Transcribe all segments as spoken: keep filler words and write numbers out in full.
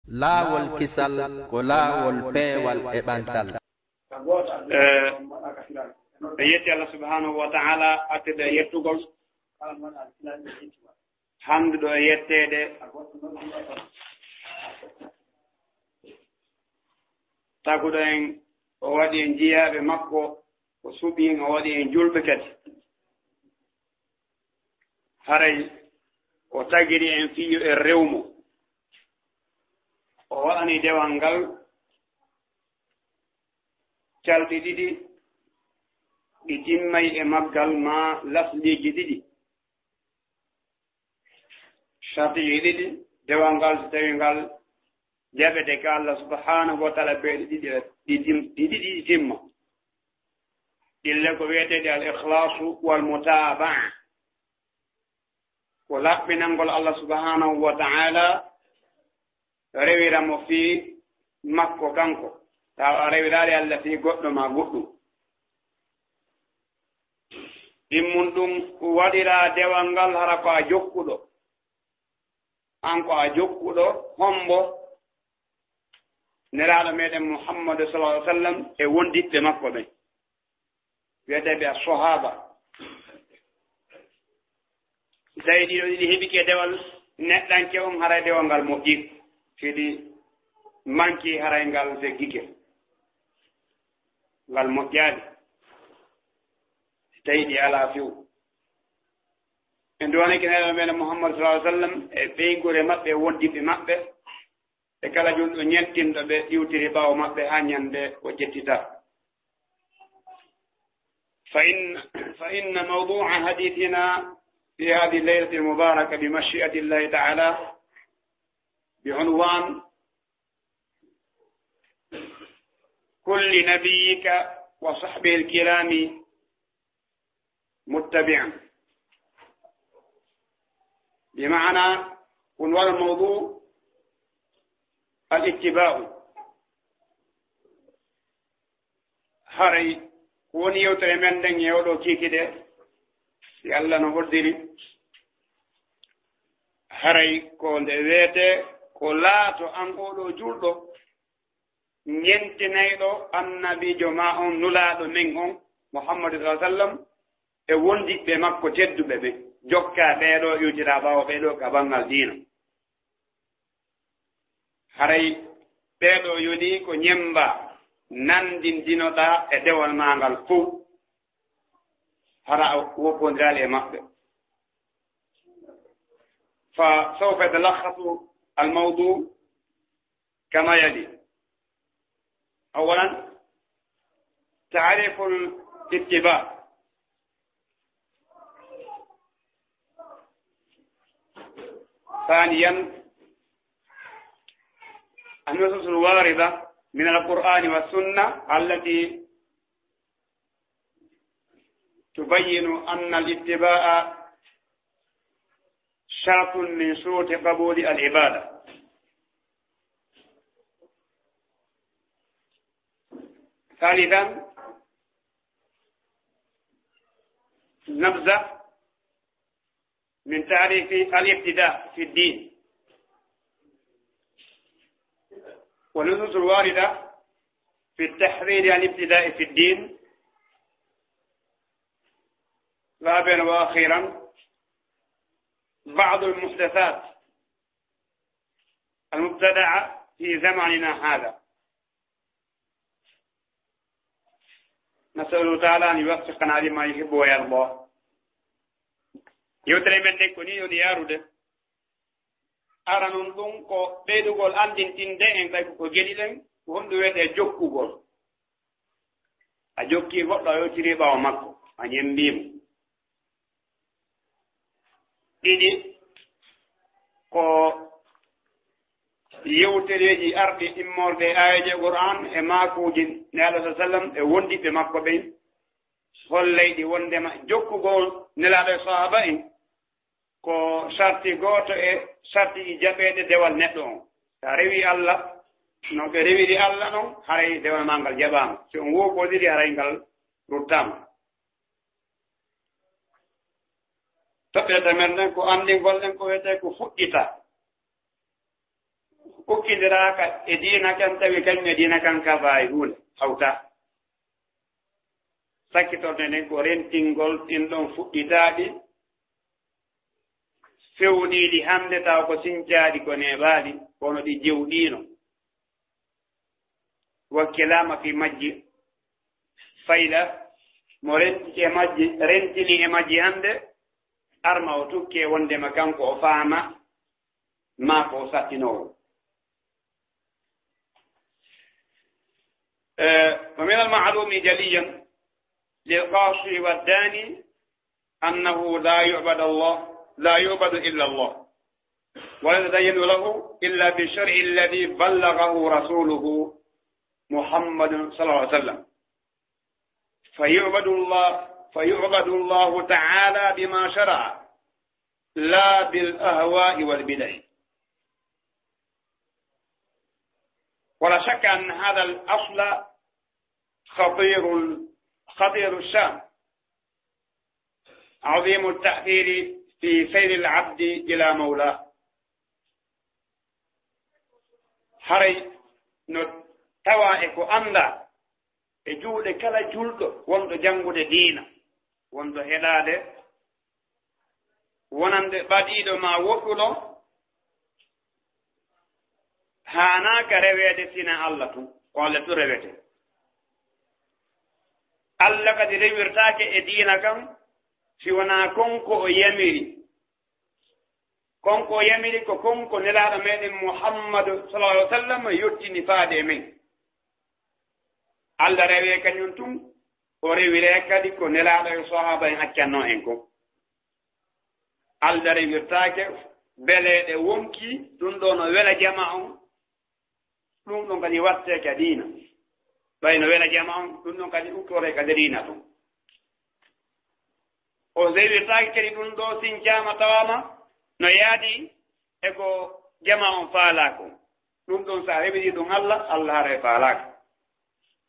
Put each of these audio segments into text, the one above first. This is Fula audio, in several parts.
Laawol kisal ko laawol peewal e ɓantal. E, ɓe yetti Allah subhanahu wa ta'ala, artirde e yettugol. Handuɗo e yetteede, taguɗo en, o waɗi en jiyaaɓe makko, o suɓi en, o waɗi en julɓe kadi. Haray o tagiri en fii yo en rew mo. O waɗani dewal ngal calɗi ɗiɗi, ɗi timmay e maggal maa lasliiji ɗiɗi. Sartiiji ɗiɗi, dewal ngal, so tawii ngal jaɓete ka Allah subhanahu wa ta'ala, ɓe ɗi ɗiɗi, ɗi tim-, ɗi ɗiɗi ɗi timma. Ɗille ko wiyeteeɗi al-ikhlasu wal mutaba'a. Ko laɓɓinangol Allah subhanahu wa ta'ala, rewira mo fii makko kanko, tawa a rewiraali Allah fii goɗɗo maa goɗɗum. Ɗimmun ɗum waɗira dewal ngal hara ko a jokkuɗo. An ko a jokkuɗo hombo? Nelaaɗo meɗen Muhammadu sallallahu alaihi wasallam e wondiɓɓe makko ɓen. Wiyeteeɓe as-sahaba. Si tawii ɗiɗo ɗiɗi heɓike dewal neɗɗanke on, haray dewal ngal moƴƴi. Si ɗi manki, haray ngal feggike. Ngal moƴƴaali. Si tawii ɗi alaa few. En duwanike Nelaaɗo meɗen Muhammadu sallallahu alaihi wasallam e ɓeynguure maɓɓe, wondiɓɓe maɓɓe. E kala julɗo ñentinɗo ɓe iwtiri ɓaawo maɓɓe haa ñande o ƴettita. فإن، فإن موضوع حديثنا في هذه الليلة المباركة بمشيئة الله تعالى بعنوان كن لنبيك وصحبه الكرام متبعا. بمعنى، عنوان الموضوع الاتباع. Haray ko woni yewtere men nden e oɗo kiikiɗe, si Allah no hoddiri, haray ko nde weete ko laato an oɗo julɗo ñentinayɗo annabiijo maa on, nulaaɗo men on, Muhammadu sallallahu alaihi wasallam, e wondiɓɓe makko tedduɓe ɓe, jokka ɓeeɗo, iwtira ɓaawo ɓeeɗo ka banngal diina. Haray ɓeeɗo yoni ko ñemmba nandindinoɗaa e dewal maa ngal fow, hara a woppondiraali e maɓɓe. فسوف يتلخص الموضوع كما يلي. أولا، تعريف الاتباع. ثانيا، النصوص الواردة من القرآن والسنة التي تبين أن الاتباع شرط من شروط قبول العبادة. ثالثا، نبذة من تعريف الابتداع في الدين والنصوص الواردة في التحذير عن الابتداع في الدين. رابعا وأخيرا، بعض المحدثات المبتدعة في زماننا هذا. نسأل الله تعالى أن يوفقنا لما يحب ويرضى. Yewtere men nden ko nii woni yaarude. Aranun ɗum ko ɓeydugol anndintinde en kay ko geli ɗen, ko honɗum wiyetee jokkugol. A jokki goɗɗo, a yotiri ɓaawo makko, a ñemmbi mo. Ɗiɗi, ko yewtereeji arɗi immorde e aayeeje Qur'an e maakuuji Nelaaɗo sallallahu alaihi wasallam e wondiɓɓe makko ɓen, hollayɗi wondema jokkugol Nelaaɗo e sahaaba en ko sarti gooto e sartiiji jaɓeede dewal neɗɗo on. So a rewi Allah, no ɓe rewiri Allah non, haray dewal maa ngal jaɓaama. Si on woopondiri, haray ngal ruttaama. Toɓɓere teemedere nden ko anndingol en ko wiyetee ko fuɗɗita. ukkindiraaka e diina kan, tawi kañum e diina kan kafaa e huunde, hawtaa. Sakkitorde nden ko rentingol ɗin ɗon fuɗɗitaaɗi fewniiɗi hannde, tawa ko sincaaɗi, ko neeɓaaɗi, kono ɗi jewɗiino. Wakkilaama fii majji fayda, mo rentike majji, rentini e majji hannde, arma o tukke wondema kanko o faama, maa ko o saɗtinoowo. Eh, ومن المعلوم جليا للقاصي والداني أنه لا يعبد الله، لا يعبد إلا الله، ولا يتدين له إلا بالشرع الذي بلغه رسوله محمد صلى الله عليه وسلم، فيعبد الله، فيعبد الله تعالى بما شرع، لا بالأهواء والبدع. ولا شك أن هذا الأصل خطير، خطير الشأن، عظيم التأثير في سير العبد إلى مولاه. Haray no tawa e ko annda e juuɗe kala julɗo wonɗo janngude diina, wonɗo heɗaade wonande ɓadiiɗo ma woɗɗuɗo, haanaaka reweede sina Allah tun, ko Allah tun rewete. Allah kadi rewirtaake e diina kan si wonaa kon ko o yamiri. Kon ko o yamiri ko kon ko Nelaaɗo meɗen Muhammadu sallallahu alaihi wasallam yottini faade e men. Allah rewe kañum tun, o rewire kadi ko Nelaaɗo e sahaaba en accanno en kon. Allah rewirtaake beleeɗe wonki, ɗum ɗo no wela jama on, ɗum ɗon kadi wattee ka diina. Ɓay no wela jama on, ɗum ɗon kadi ukkore ka nder diina ton. O rewirtaake kadi ɗum ɗo sincaama tawaama no yaadi e ko jama on faalaa kon. Ɗum ɗon sa heɓiri ɗum Allah, Allah haray faalaaka.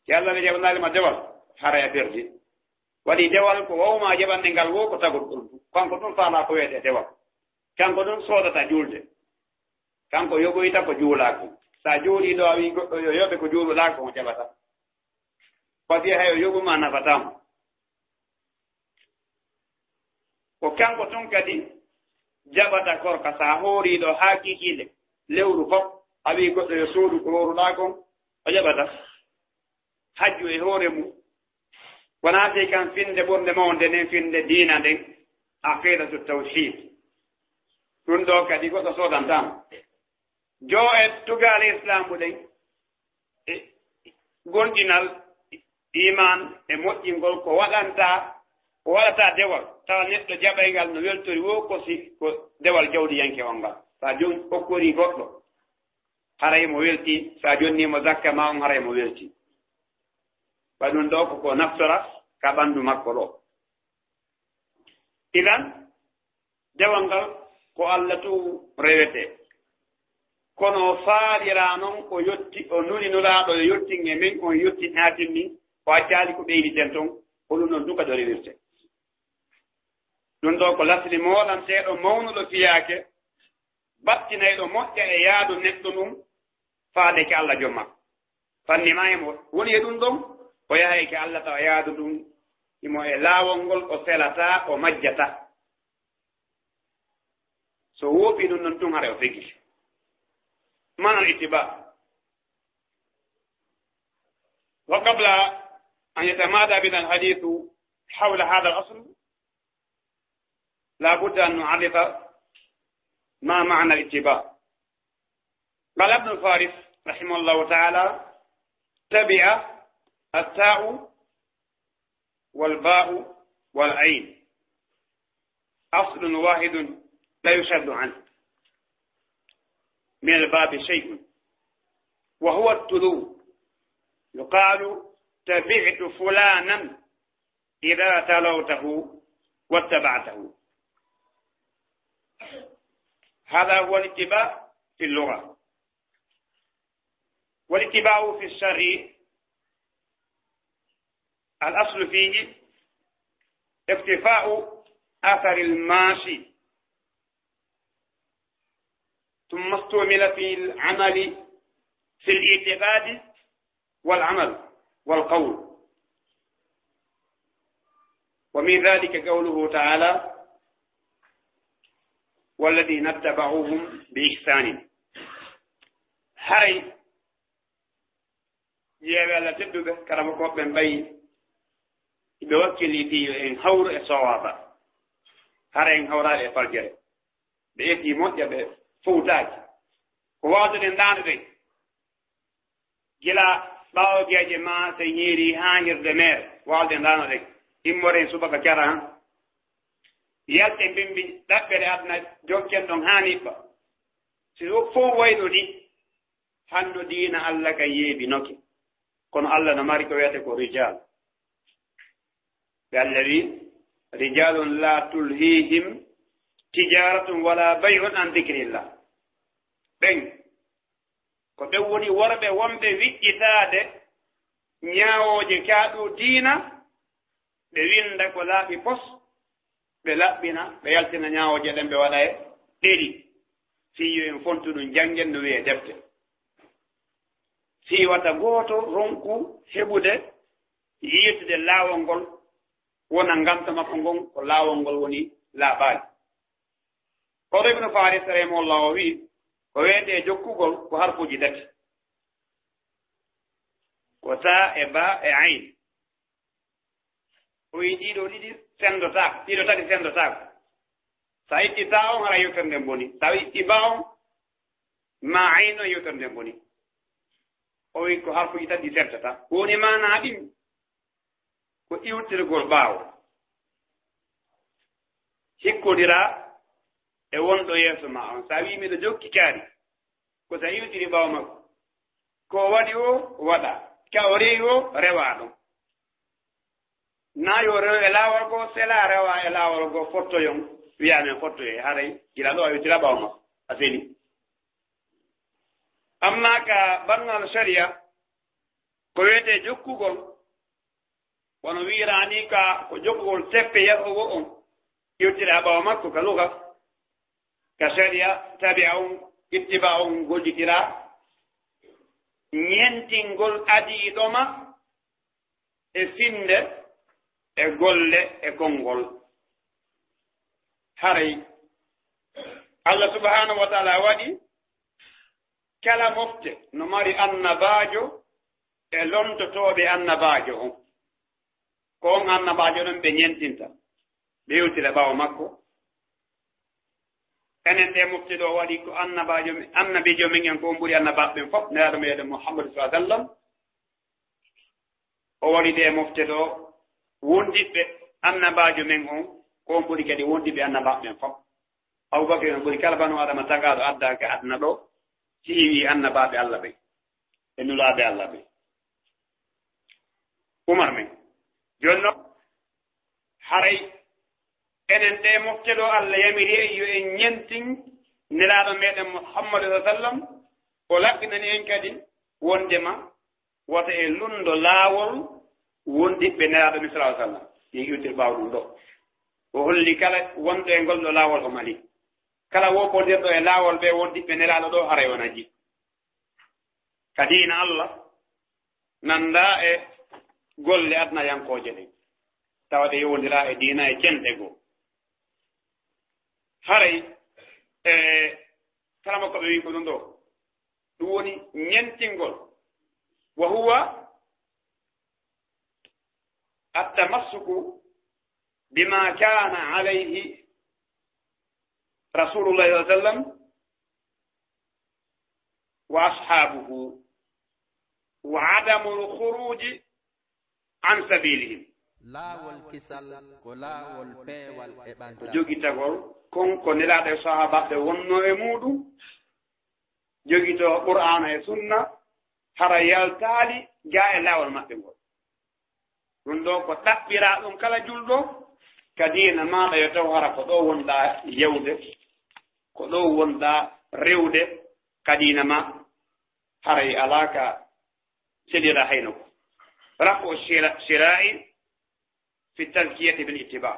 Si Allah ne jaɓanaali ma dewal, haray a perdi. Waɗi dewal ko wawma jaɓande ngal wo ko tagol ɗum. Kanko ɗum faalaa ko wiyetee dewal. Kanko ɗum soodata juulde. Kanko yoɓoyta ko juulaa kon. Sa juulii ɗo a wii goɗɗo yo yoɓe ko juuluɗaa kon, o jaɓata. Parce que hay o yoɓuma nafataa mo. Ko kanko tun kadi jaɓata korka sa hoori ɗo haa kiikiiɗe lewru fof, a wii goɗɗo yo soodu ko hooruɗaa kon, o jaɓata. Hajju e hoore mum, wonaa fii kan finnde ɓurnde mawnde nden, finnde diina nden, aqidatu tawhid. Ɗum ɗo kadi goɗɗo soodantaama. Joo e tugaale islaamu ɗen, e gonɗinal iman e moƴƴingol ko waɗanta, ko waɗata dewal, tawa neɗɗo jaɓaygal no weltori wo ko si ko dewal jawdiyanke on ngal. Sa jom okkori goɗɗo, haray mo welti, sa jonni mo zakka ma on, haray mo welti. Ba ɗum ɗo ko ko naftora ka ɓandu makko ɗo. Idan, dewal ngal ko Allah tun rewete. Kono o faalira non, o yotti, o nuli Nulaaɗo yo yottin e men, on yottin haa timmi, o accaali ko ɓeyditen ton, ko ɗum ɗon duka ɗo rewirte. Ɗum ɗo ko lasli moolanteeɗo mawnuɗo fiyaake, battinayɗo moƴƴa e yaadu neɗɗo ɗum, faade ke Allah jom makko. Fanni ma emo woni e ɗum ɗon, o yahay ke Allah tawa yaadu ɗum, imo e laawol ngol o selataa, o majjataa. So woopi ɗum ɗon tun, haray o fegiti. Maana al-ittiba. وقبل أن يتمادى بنا الحديث حول هذا الأصل، لا بد أن نعرف ما معنى الاتباع. قال ابن فارس رحمه الله تعالى: تبع، التاء والباء والعين أصل واحد لا يشذ عنه من الباب شيء، وهو التلو. يقال: تبعت فلانا إذا تلوته واتبعته. هذا هو الاتباع في اللغة. والاتباع في الشرع، الأصل فيه اقتفاء أثر الماشي. ثم استعمل في العمل، في الاعتقاد والعمل والقول. ومن ذلك قوله تعالى: "والذين اتبعوهم بإحسان". Haray ƴeewe Allah tedduɓe, karamokooɓe ɓen ɓayi ɓe wakkiliti yo en hawru e soowaaba. Hara en hawraali e faljere. Ɓe etii moƴƴa, ɓe fowtaaki. Ko waawde ɗen ɗaano ɗen. Gila ɓaawo geeƴe maa se ñiiri haa hirde meere, waawde ɗen ɗaano ɗen. Immoren subaka cara han. Yalten mbimbi ɗaɓɓere aduna, jokken ɗon haa niɓɓa. Si ɗum fow wayno ni, hannde diina Allah ka yeebinoke. Kono Allah no mari ko wiyete ko rijal. Ɓe Allah wi, "Rijalun la tulhihim tijaratun wala bay'un an dhikrillah." Ɓen, ko ɓen woni worɓe wonɓe wiƴƴitaade ñaawooje kaaɗu diina, ɓe winda ko laaɓi pos, ɓe laɓɓina, ɓe yaltina ñaawooje ɗen, ɓe waɗa e ɗeɗi. Fii yo en fontu ɗum, janngen no wi'ee defte. Fii wata gooto ronku heɓude, yiitude laawol ngol, wona ngam to makko ngon ko laawol ngol woni laaɓaali. Kono Ibnu Faris, rahimahullah, o wi'i, ko wiyetee jokkugol ko harfuuji tati. Ko taa e baa e ayn. O wi'i ɗiɗo ɗiɗi senndotaako, ɗiɗo tati senndotaako. So a itti taa on, hara yewtere nden boni. So a itti baa on, maa ayn on, yewtere nden boni. O wi'i ko harfuuji tati ɗi sertata. Ko woni maanaa ɗin? Ko iwtirgol ɓaawo. Hikkondiraa e wonɗo yeeso maa on. So a wi'i miɗo jokki kaari, ko so a iwtiri ɓaawo makko. Ko o waɗi o waɗa. Ka o rewi o rewa ɗon. Naa yo rew e laawol goo, sela rewa e laawol goo, fottoyon, wi'a men fottoye, haray gila ɗo a iwtira ɓaawo makko. A seli. Amma ka banngal sharia, ko wiyetee jokkugol, wano wi'iraani ka ko jokkugol teppe yahowo on, iwtira ɓaawo makko ka luga, ka sharia, tabi'a on, ittiba on gollitira, ñentingol adiiɗo ma e finnde, e golle, e konngol. Haray Allah subhanahu wa ta'ala waɗi kala mofte no mari annabaajo e lontotooɓe annabaajo on. Ko on annabaajo ɗon ɓe ñentinta, ɓe yewtira ɓaawo makko. Enen ɗee mofte ɗoo waɗi ko annabaajo men, annabiijo men en ko on ɓuri annabaaɓe ɓen fof, nelaaɗo meɗen Muhammadu sallallahu alaihi wasallam. O waɗi ɗee mofte ɗoo wondiɓɓe annabaajo men on, ko on ɓuri kadi wondiɓɓe annabaaɓe ɓen fof. Abubakar en ɓuri kala banu Adama tagaaɗo adda ka aduna ɗoo, si iwi annabaaɓe Allah ɓen e nulaaɓe Allah ɓen. Umar men. Jooni non, haray enen ɗee mofte ɗoo, Allah yamiri en yo en ñentin nelaaɗo meɗen Muhammadu sallallahu alaihi wasallam, o laɓɓinani en kadi wondema wota en lunndo laawol wondiɓɓe nelaaɗo men sallallahu alaihi wasallam. Min iwtir ɓaawo ɗum ɗoo. O holli kala wonɗo e ngol ɗoo laawol o mali. Kala woɓondirɗo e laawol ɓe wondiɓɓe nelaaɗo ɗoo, haray o najji. Ka diina Allah nanndaa e golle adunayankooje ɗen, tawa ɗe yowondiraa e diina e cenɗe goo. Haray e kala mo ko ɓe wi ko ɗum ɗoo, ɗum woni ñentingol. Wa huwa at-tamassuku bima kana alayhi Rasulullah sallallahu alaihi wasallam wa ashabuhu wa adamul khuruji an sabilihim. Laawol kisal ko laawol peewal e ɓantal. Ko jogitagol kon ko nelaaɗo e sahaabaaɓe wonnoo e muuɗum, jogitoo Qur'aana e Sunna, hara yaltaali gaa e laawol maɓɓe ngol. Ɗum ɗoo ko ɗaɓɓiraa ɗum kala julɗo, ka diina maaɗa yo taw hara ko ɗoo wonɗaa yewde, ko ɗoo wonɗaa rewde ka diina maa, haray alaa ka selira hayno ko. Rafu shira-, shira'i fi tazkiyati bil ittiba.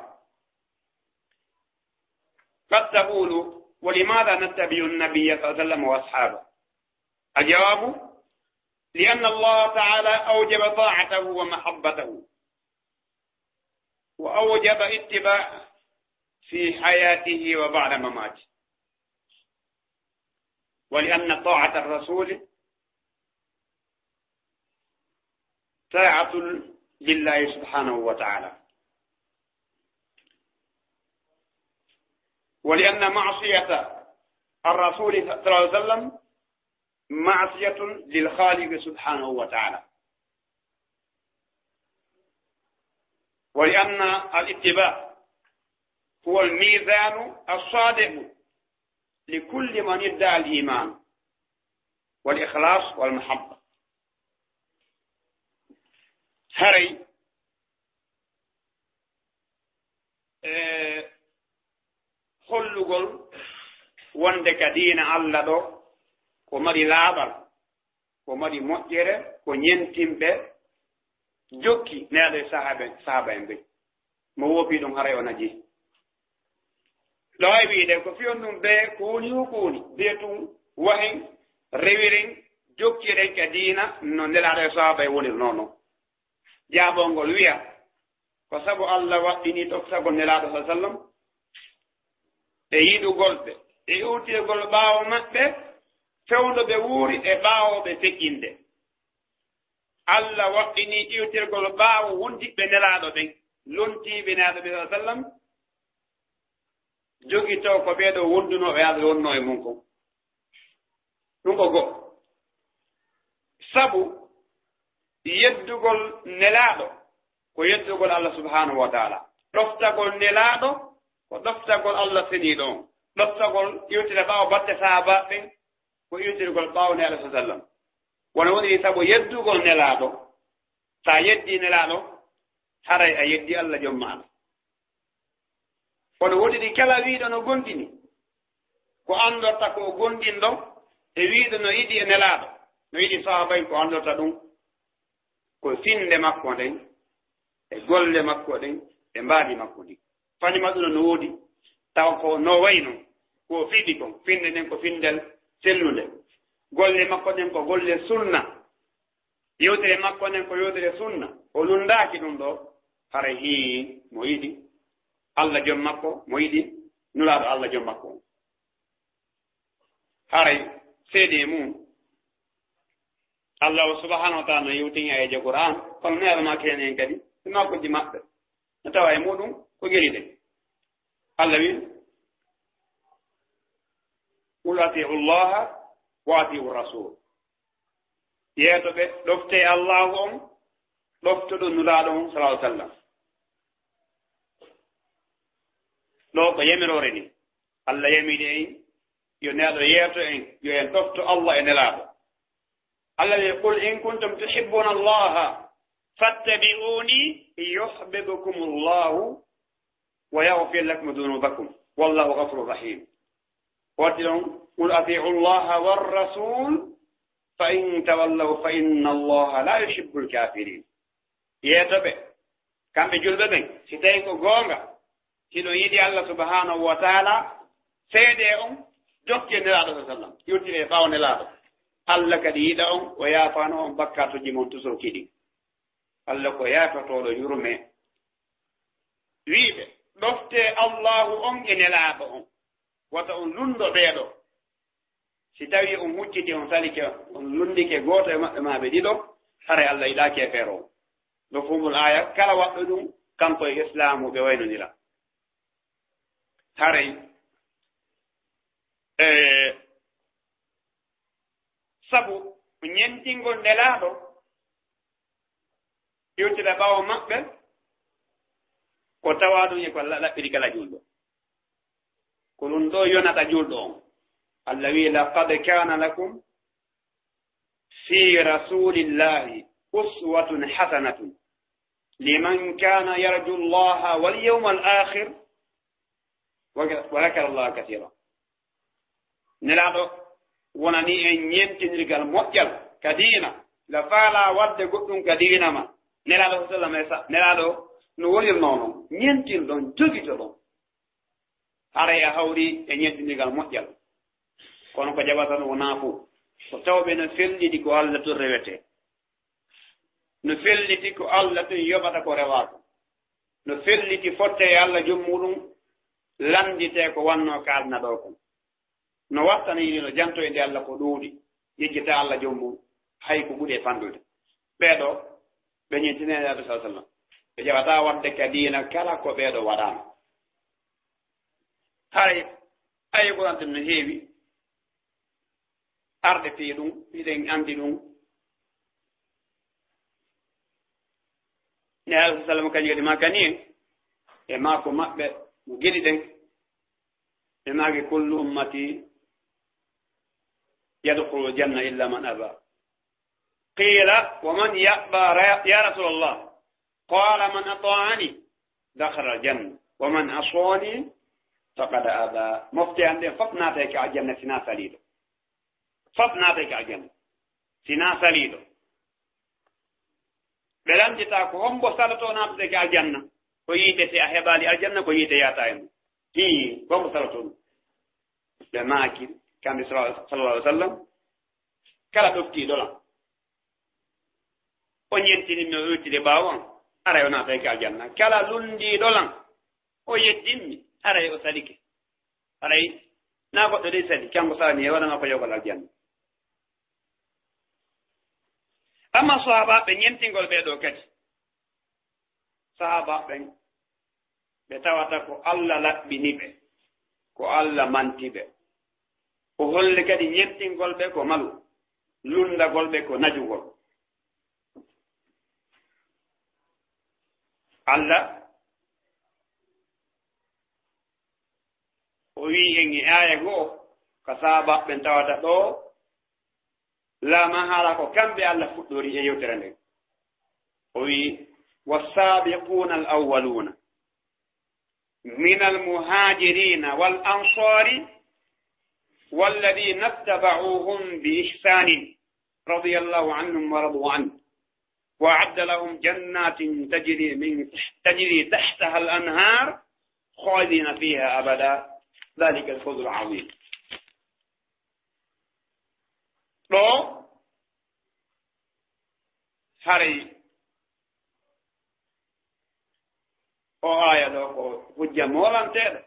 Qad taqulu, ولماذا نتبع النبي صلى الله عليه وسلم وأصحابه؟ الجواب: لأن الله تعالى أوجب طاعته ومحبته، وأوجب اتباعه في حياته وبعد مماته، ولأن طاعة الرسول طاعة لله سبحانه وتعالى، ولأن معصية الرسول صلى الله عليه وسلم معصية للخالق سبحانه وتعالى، ولأن الاتباع هو الميزان الصادق لكل من ادعى الإيمان والإخلاص والمحبة. Haray, e, hollugol wonde ka diina Allah ɗo, ko mari laaɓal, ko mari moƴƴere, ko ñentimɓe jokki Nelaaɗo e sahaaba, sahaaba en ɓen. Mo woopi ɗum, haray o najii. Ɗo e wiide ko fiyon ɗum ɓe ko woni, ko woni, ɓe tun wahen, rewiren, jokkiren ka diina no Nelaaɗo e sahaaba en wonir noon. Jaabongol wiya, ko sabu Allah waɗɗini toftagol Nelaaɗo sallallahu alaihi wasallam, e yiɗugol ɓe, e iwtirgol ɓaawo maɓɓe, fewndo ɓe wuuri e ɓaawo ɓe feƴƴinde. Allah waɗɗini iwtirgol ɓaawo wondiɓɓe Nelaaɗo ɓen, lontiiɓe Nelaaɗo ɓe sallallahu alaihi wasallam, jogitoo ko ɓee ɗoo wondunooɓe Nelaaɗo wonnoo e mun kon. Ɗum ko go'o. Sabu yeddugol Nelaaɗo ko yeddugol Allah subhanahu wa ta'ala. Ɗoftagol Nelaaɗo ko ɗoftagol Allah seniiɗo on. Ɗoftagol iwtira ɓaawo batte sahaabaaɓe ɓen ko iwtirgol ɓaawo Nelaaɗo sallallahu alaihi wasallam. Wano woniri sabu yeddugol Nelaaɗo, sa yeddi Nelaaɗo, haray a yeddi Allah jom maaɗa. Kono woɗɗi kala wiiɗo no gontini, ko anndorta ko o gondinɗo, e wiiɗo no yiɗi e Nelaaɗo, no yiɗi sahaaba en, ko anndorta ɗum ko finnde makko nden, e golle makko ɗen, e mbaadi makko ndi. Fanima ɗum no woodi, tawa ko no wayno, ko fiɗi kon, finnde nden ko finndel sellunde. Golle makko ɗen ko golle sunna. Yewtere makko nden ko yewtere sunna. O lunndaaki ɗum ɗo, haray hii mo yiɗi Allah jom makko, mo yiɗi Nulaaɗo Allah jom makko on. Haray seede mum, Allah subhanahu wa ta'ala no yewtini e Qur'an, kono Nelaaɗo maaki en kadi, e maakuuji maɓɓe. No tawa e muɗum ko geri ɗen. Allah wi, "Qul ati'u Allaha wa ati'u Rasul." Yeeto ɓe, ɗofte Allahu on, ɗoftoɗo Nulaaɗo on, sallallahu alaihi wasallam. Ɗo ko yamiroore ni. Allah yamiri en, yo Nelaaɗo yeeto en, yo en ɗofto Allah e Nelaaɗo. Allah wi, "Qul in kuntum tuhibbuna Allaha fattabi'uni yuhbibkumu Allahu wa yaghfir lakum dhunubakum. Wallahu ghafurur rahim." Watti ɗon, "Qul ati'u Allaha war rasul, fa in tawallaw fa inna Allaha la yuhibbul kafirin." Yeeto ɓe, kamɓe julɓe ɓen, si tawi ko goonga, hiɗon yiɗi Allah subhanahu wa ta'ala, seede on, jokke Nelaaɗo sallallahu alaihi wasallam, yewtire ɓaawo Nelaaɗo. Allah kadi yiɗa on, o yaafano on bakkaatuuji mon tusoo kiɗi. Allah ko yaafotooɗo yurme. Wiiɓe, ɗofte Allahu on e Nelaaɗo on, wata on lunndo ɓee ɗoo. Si tawi on hucciti, on salike, on lunndike gooto e maɓɓe maa ɓe ɗiɗo, haray Allah yiɗaaki e feere on. Mafhumul aaya, kala waɗɗo ɗum, kanko e Islaamu ɓe waynondira. Haray, e, sabu ñentingol Nelaaɗo, yewtira ɓaawo maɓɓe, ko tawa ɗum e ko la-, laɓɓiri kala julɗo. Ko ɗum ɗo yonata julɗo on. Allah wi, "Laqad kana lakum fi rasulillahi uswatun hasanatun liman kana yarju Allaha wal yawmal akhir wa, wa dhakara Allaha kathira." Nelaaɗo wonani en ñeentinirgal moƴƴal ka diina, la faala waɗde goɗɗum ka diina ma. Nelaaɗo sallallahu alaihi wasallam e sa-, Nelaaɗo no wonirnoo non, ñeentinɗon, jogitoɗon. Haray a hawri e ñentindigal moƴƴal. Kono ko jaɓata ɗum wonaa fof. Ko tawɓe no felliti ko Alla tun rewetee. No felliti ko Alla tun yoɓata ko rewaa kon. No felliti fotte e Alla joom muɗum, lannditee ko wannoo kaalna ɗoo kon. No wattana yiɗi no janto e nde Alla ko ɗuuɗi, yejjita Alla joom mum, hay ko ɓuri e fanɗude. Ɓee ɗoo, ɓe ñentinee Nulaaɗo sallallaahu alayhi wa sallam. Ɓe jaɓataa waɗde ka diina kala ko ɓee ɗoo waɗaano. Haray, ayo Qur'an tun no heewi arde fii ɗum, hiɗen anndi ɗum. Nulaaɗo sallallaahu alayhi wa sallam kañum kadi maakani en, e maaku maɓɓe mo giɗiɗen, ɓe maaki: "Kullu ummati yadkhulul janna illa man aba." Qila: "Wa man ya'ba ya Rasulallah?" Qala: "Man ata'ani dakhala al-janna, wa man asani faqad aba." Mofte an ɗen fof naatay ka aljanna, si na saliiɗo. Fof naatay ka aljanna, si na saliiɗo. Ɓe lanndita ko hombo saloto naatude ka aljanna. Ko yiite, si a heɓaali aljanna, ko yiite yaata e mum. Hii, ko hombo saloto ɗum? Ɓe maaki, kamɓe sala-, sallallahu alaihi wasallam, kala ɗoftiiɗo lan, o ñentini mi, o iwtide ɓaawo an, aray o naatay ka aljanna. Kala lunndiiɗo lan, o yeddin mi, aray o salike. Aray, na goɗɗo dey sali, kanko salani e waɗana ko yogol aljanna. Amma sahaabaaɓe ñentingol ɓee ɗoo kadi, sahaabaaɓe ɓen, ɓe tawata ko Alla laɓɓini ɓe, ko Alla manti ɓe. O holli kadi ñentingol ɓe ko malu, lunndagol ɓe ko najugol. Alla, o wi'i en e aaya goo, ka sahaabaaɓe ɓen tawata ɗoo, la mahala ko kamɓe Alla fuɗɗori e yewtere nden. O wi'i: "والسابقون الأولون من المهاجرين والأنصار والذين اتبعوهم بإحسان رضي الله عنهم ورضوا عنه وأعد لهم جنات تجري من، تجري تحتها الأنهار خالدين فيها أبدا ذلك الفوز العظيم." Ɗoo, haray oo aaya ɗoo ko hujja moolanteeɗo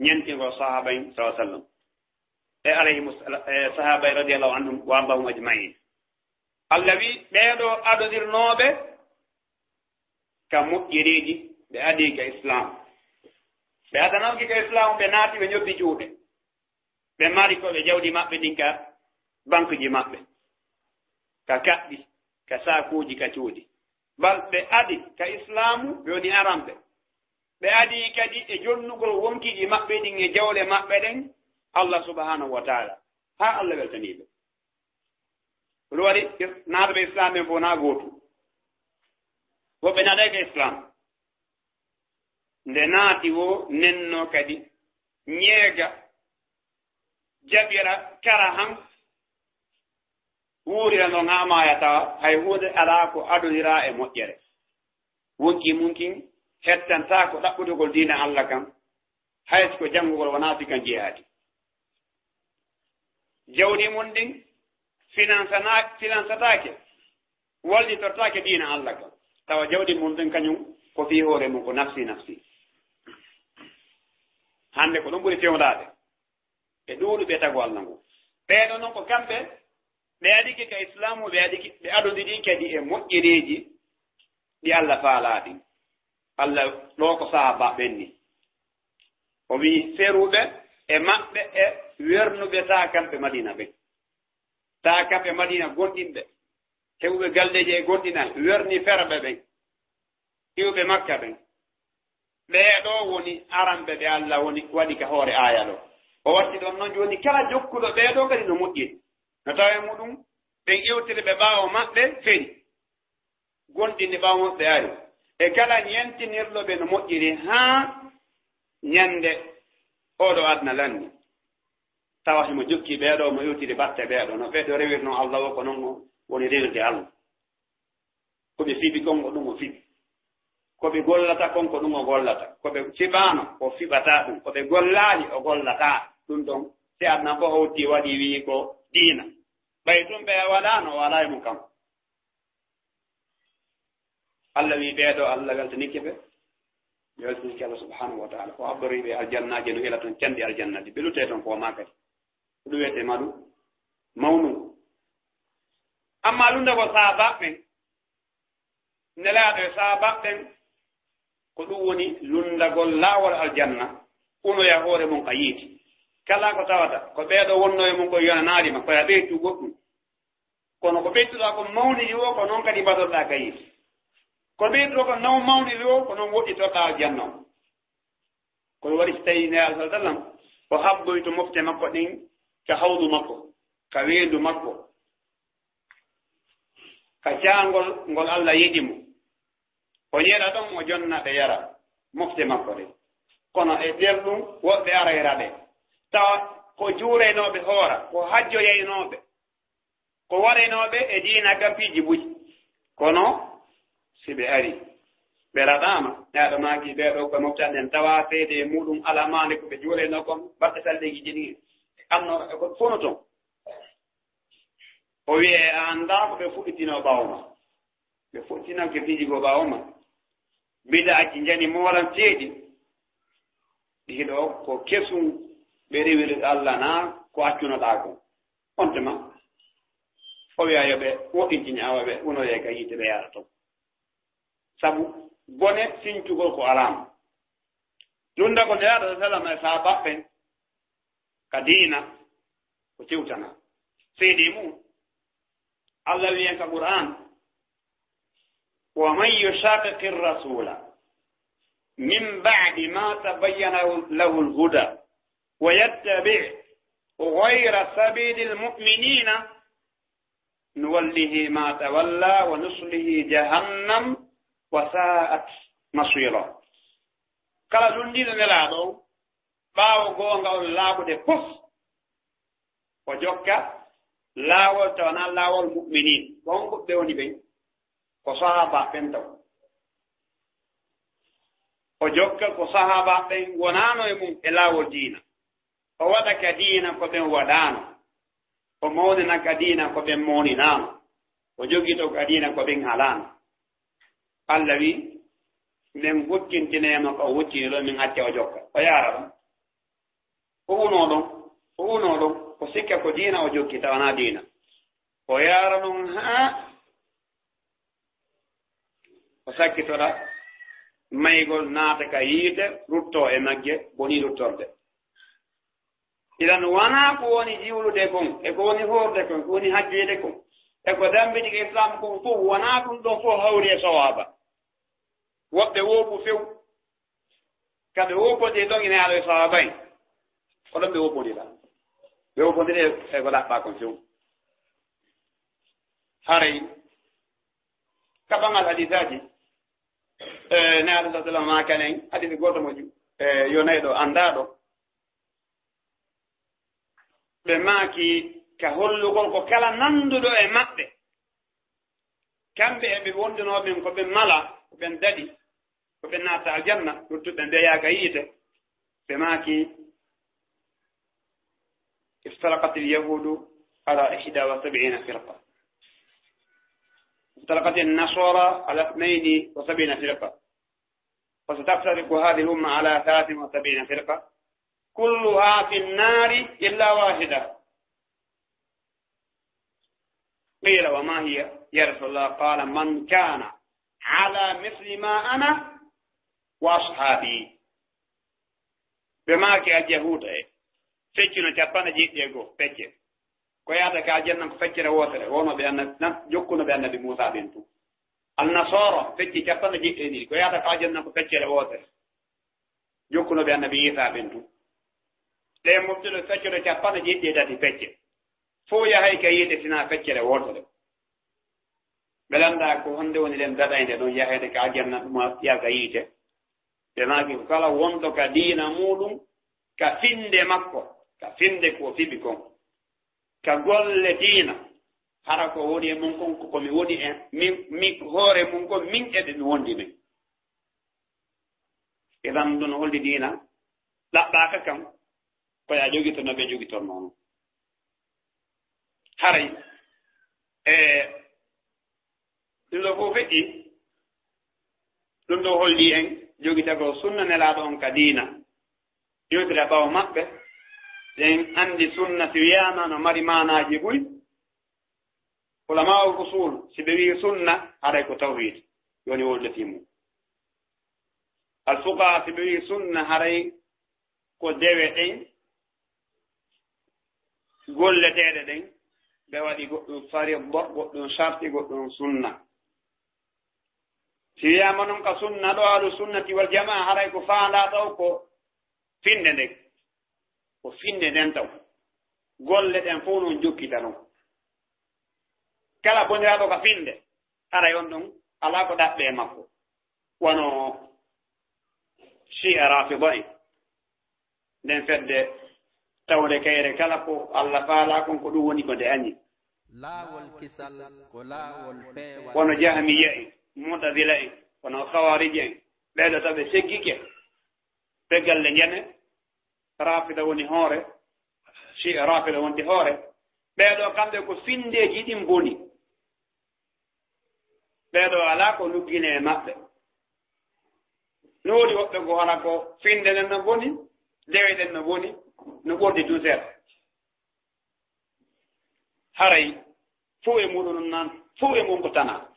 ñentingol sahaaba en, sallallahu alaihi wasallam, e alayhimu sala-, e sahaaba en radiyallahu anhum wa ardahum ajma'in. Alla wi'i, ɓee ɗoo adondirnooɓe ka moƴƴereeji, ɓe adii ka Islaam. Ɓe adanaaki ka Islaam, ɓe naati, ɓe ñobbi juuɗe. Ɓe mari ko ɓe jawdi maɓɓe ɗin ka bankuji maɓɓe, ka kaɓɓi, ka saakuuji, ka cuuɗi. Bal ɓe adi ka Islaamu, ɓe woni aranɓe. Ɓe adi kadi e jonnugol wonkiiji maɓɓe ɗin e jawle maɓɓe ɗen Allah subhanahu wa ta'ala, haa Allah weltanii ɓe. Ɗum waɗi naatɓe Islaam ɓen fof na gootu. Woɓɓe naatay ka Islaam. Nde naati woo nennoo kadi, ñeega, jaɓira, kara han, wuurira non haa maaya tawa hay huunde alaa ko adonira e moƴƴere. Wonki mun kin hettantaako ɗaɓɓutugol diina Allah kan, hay si ko janngugol wonaa si kan jihaadi. Jawdi mun ɗin finansana-, finansataake, wallitortaake diina Allah kan. Tawa jawdi mun ɗin kañum ko fii hoore mun, ko nafsi nafsi. Hannde ko ɗum ɓuri fewndaade e ɗuuɗuɓe tago Allah ngu. Ɓee ɗoo non ko kamɓe, ɓe adike ka Islaamu, ɓe adike, ɓe adondiri kadi e moƴƴereeji ɗi Allah faalaa ɗin. Allah ɗoo ko sahaaba ɓen ni. O wi'i feruɓe e maɓɓe e wernuɓe taakanɓe Madiina ɓen. Taakanɓe Madiina gonɗinɓe, heɓuɓe galleeji e gonɗinal, werni ferɓe ɓen, iwɓe Makka ɓen. Ɓee ɗoo woni aranɓe ɓe Allah woni waɗi ka hoore aaya ɗoo. O watti ɗon non jooni kala jokkuɗo ɓee ɗoo kadi no moƴƴiri. No tawa e muɗum ɓen iwtiri ɓe ɓaawo maɓɓe feri. Gonɗinɓe ɓaawo maɓɓe ari. E kala ñentinirɗo ɓe no moƴƴiri haa ñande oo ɗoo aduna lanni. Tawa himo jokki ɓee ɗoo, mo iwtiri batte ɓee ɗoo. No ɓee ɗoo rewirnoo Allah woo, ko non o woni rewirde Allah. Ko ɓe fiɓi kon, ko ɗum o fiɓi. Ko ɓe gollata kon, ko ɗum o gollata. Ko ɓe fiɓaano, o fiɓataa ɗum. Ko ɓe gollaali, o gollataa ɗum ɗon. Si aduna fof hawti waɗi wii ko diina. Ɓay ɗum ɓe waɗaano, o alaa e mum kam. Allah wii ɓee ɗoo, Allah weltanike ɓe. Ɓe weltanike Allah subhanahu wa ta'ala. O habbori ɓe aljannaaji no ila ton canɗi aljannaaji. Ɓe luttee ton ko maa kadi. Ko ɗum wiyetee maɗu mawnu. Amma lunda ko saabaaɓe ɓen, Nelaaɗo e saabaaɓe ɓen, ko ɗum woni lunndagol laawol aljanna, unoya hoore mum ka yiite. Kala ko tawata ko ɓee ɗoo wonnoo e mum ko yonanaali ma, ko ya ɓeytu goɗɗum. Kono ko ɓeytuɗaa ko mawniri o, ko noon kadi mbaɗorɗaa ka yiite. Ko ɓeytuɗaa ko naw mawniri o, ko noon woɗɗitorɗaa aljanna o. Ko ɗum waɗi si tawii Nelaaɗo sallallahu alaihi wasallam o habboyto mofte makko ɗin ka hawdu makko, ka weendu makko, ka caangol ngol Allah yiɗi mo. O yeɗa ɗon, o jonna ɓe yara mofte makko ɗen. Kono e nder ɗum, woɓɓe arayra ɓe. Tawa ko juuraynooɓe hoora, ko hajjoyaynooɓe, ko waraynooɓe e diina ka piiji buy. Kono si ɓe ari, ɓe raɗaama, Nelaaɗo maaki, ɓee ɗoo ko mofte an ɗen, tawa seede e muɗum alamaande ko ɓe juuraynoo kon, batte salleeji jeni, e annoo, e ko fono ton. O wi'e, a anndaa ko ɓe fuɗɗitinoo ɓaawo ma. Ɓe fuɗɗitinanke piiji goo ɓaawo ma. Bida'aji njani moolan ceeɗi. Ɗi ɗoo ko kesum ɓe rewiri Allah naa ko accunoɗaa kon. On tuma, o wi'a yo ɓe woɗɗintine awa ɓe unoree ka yiite ɓe yaara ton. Sabu bone sincugol ko alaama. Ɗum da ko Nelaaɗo sallallahu alaihi wasallam e sahaabaaɓe ɓen ka diina ko cewtana. Seedee mum, Allah wi'en ka Qur'aan, ومن يشاقق الرسول من بعد ما تبين له الهدى ويتبع غير سبيل المؤمنين نوله ما تولى ونصله جهنم وساءت مصيرا. Kala lunndiiɗo Nelaaɗo on, ɓaawo goonga on laaɓude pos, o jokka laawol tawa naa laawol mu'miniin. Ko honɓe woni ɓen? Ko sahaabaaɓe ɓen taw. O jokka ko sahaabaaɓe ɓen wonaano e mum e laawol diina. O waɗa ka diina ko ɓen waɗaano. O mawnina ka diina ko ɓen mawninaano. O jogito ka diina ko ɓen halaano. Allah wi, men huccintine mo ko o huccini ɗon, min acca o jokka. O yaara ɗon. O unoo ɗon, o unoo ɗon, o sikka ko diina o jokki, tawa naa diina. O yaara ɗon haa o sakkitora maygol naata ka yiite, ruttoo e magge, bonii ruttorde. Idan wanaa ko woni jiwlude kon, e ko woni hoorde kon, ko woni hajjeede kon, e ko dambiti ka Islaam kon fof, wanaa ɗum ɗon fof hawri e sawaaba. Woɓɓe woopu few, ka ɓe woopondiri ɗon ina yaalo e sahaaba en. Ko ɗon ɓe woopondira. Ɓe woopondiri e, e ko ɗaɓɓaa kon few. Haray, ka ɓangal hadisaaji, e, Nelaaɗo sallallahu alaihi wasallam maaki en, hadisi gooto mo ju-, e, yonayɗo anndaaɗo. Ɓe maaki ka hollugol ko kala nanduɗo e maɓɓe. Kamɓe e ɓe wondunoo ɓen ko ɓen mala, ko ɓen daɗi, ko ɓen naata aljanna, luttuɓe ɓen ɓe yaaka yiite. Ɓe maaki, افترقت اليهود على إحدى وسبعين فرقة. افترقت النصارى على اثنين وسبعين فرقة. وستفترق هذه الأمة على ثلاث وسبعين فرقة. كلها في النار إلا واحدة. قيل وما هي يا رسول الله؟ قال من كان على مثل ما أنا وأصحابي. Ɓe maaki alyahuuda e feccuno capanɗe jeeɗiɗi e go'o pecce. Ko yaata ka aljanna ko feccere wootere, wonooɓe annabi, nan-, jokkunooɓe annabi Muusaa ɓen tun. Alnasaara fecci capanɗe jeeɗiɗi e ɗiɗi, ko yaata ka aljanna ko feccere wootere. Jokkunooɓe annabi Iisaa ɓen tun. Ɗen moftude feccere capanɗe jeeɗiɗi e tati pecce. Fow yahay ka yiite sinaa feccere wootere. Ɓe lannda ko honde woni nden daɗaynde ɗon yahede ka aljanna ɗum yaha ka yiite. Ɓe maaki ko kala wonɗo ka diina muuɗum, ka finde makko, ka finde ko fiɓi kon, ka golle diina, hara ko woni e mum kon ko, ko mi woni e, min, min hoore mum kon, min e ɓe mi wondi min. Idan ɗum holli diina ɗaɓɓaaka kam, ko ya jogito no ɓe jogitornoo non. Haray, e, ɗum ɗo fof feƴƴi, ɗum ɗo holli en jogitagol sunna Nelaaɗo on ka diina. Yewtira ɓaawo maɓɓe, ɗen anndi sunna si wiyaama no mari maanaaji buy. Ulamaa'ul usuul, si ɓe wi'i sunna, haray ko tawhiid, woni wowlde fii mum. Al fuqahaa, si ɓe wi'i sunna, haray ko dewe ɗen, golleteeɗe ɗen, ɓe waɗi goɗɗum fariida, goɗɗum sarti, goɗɗum sunna. Si wiyaama non ka sunna ɗo, ahlu sunnati wal jamaa, haray ko faandaa taw ko finnde nden. Ko finnde nden taw. Golle ɗen fof non jokkita non. Kala boniraaɗo ka finnde, haray on ɗon alaa ko ɗaɓɓe e makko. Wano Shi'a Rafida en. Nden fedde tawde kayre kala ko Allah faalaa kon, ko ɗum woni ko nde añi. Laawol kisal ko laawol peewal. Wano Jahmiya en, Mu'tazila en, wano Khawarij en, ɓeeɗo taw ɓe seggike. Ɓe galle njane, Rafida woni hoore, Shi'a Rafida wonti hoore. Ɓeeɗo kamɓe ko finndeeji ɗin boni. Ɓeeɗo alaa ko luggine e maɓɓe. No woodi woɓɓe ko hara ko finnde nden no boni, dewe ɗen no boni, no ɓurdi tun seeɗa. Haray fow e muɗum non nan, fow e mum ko tanaa.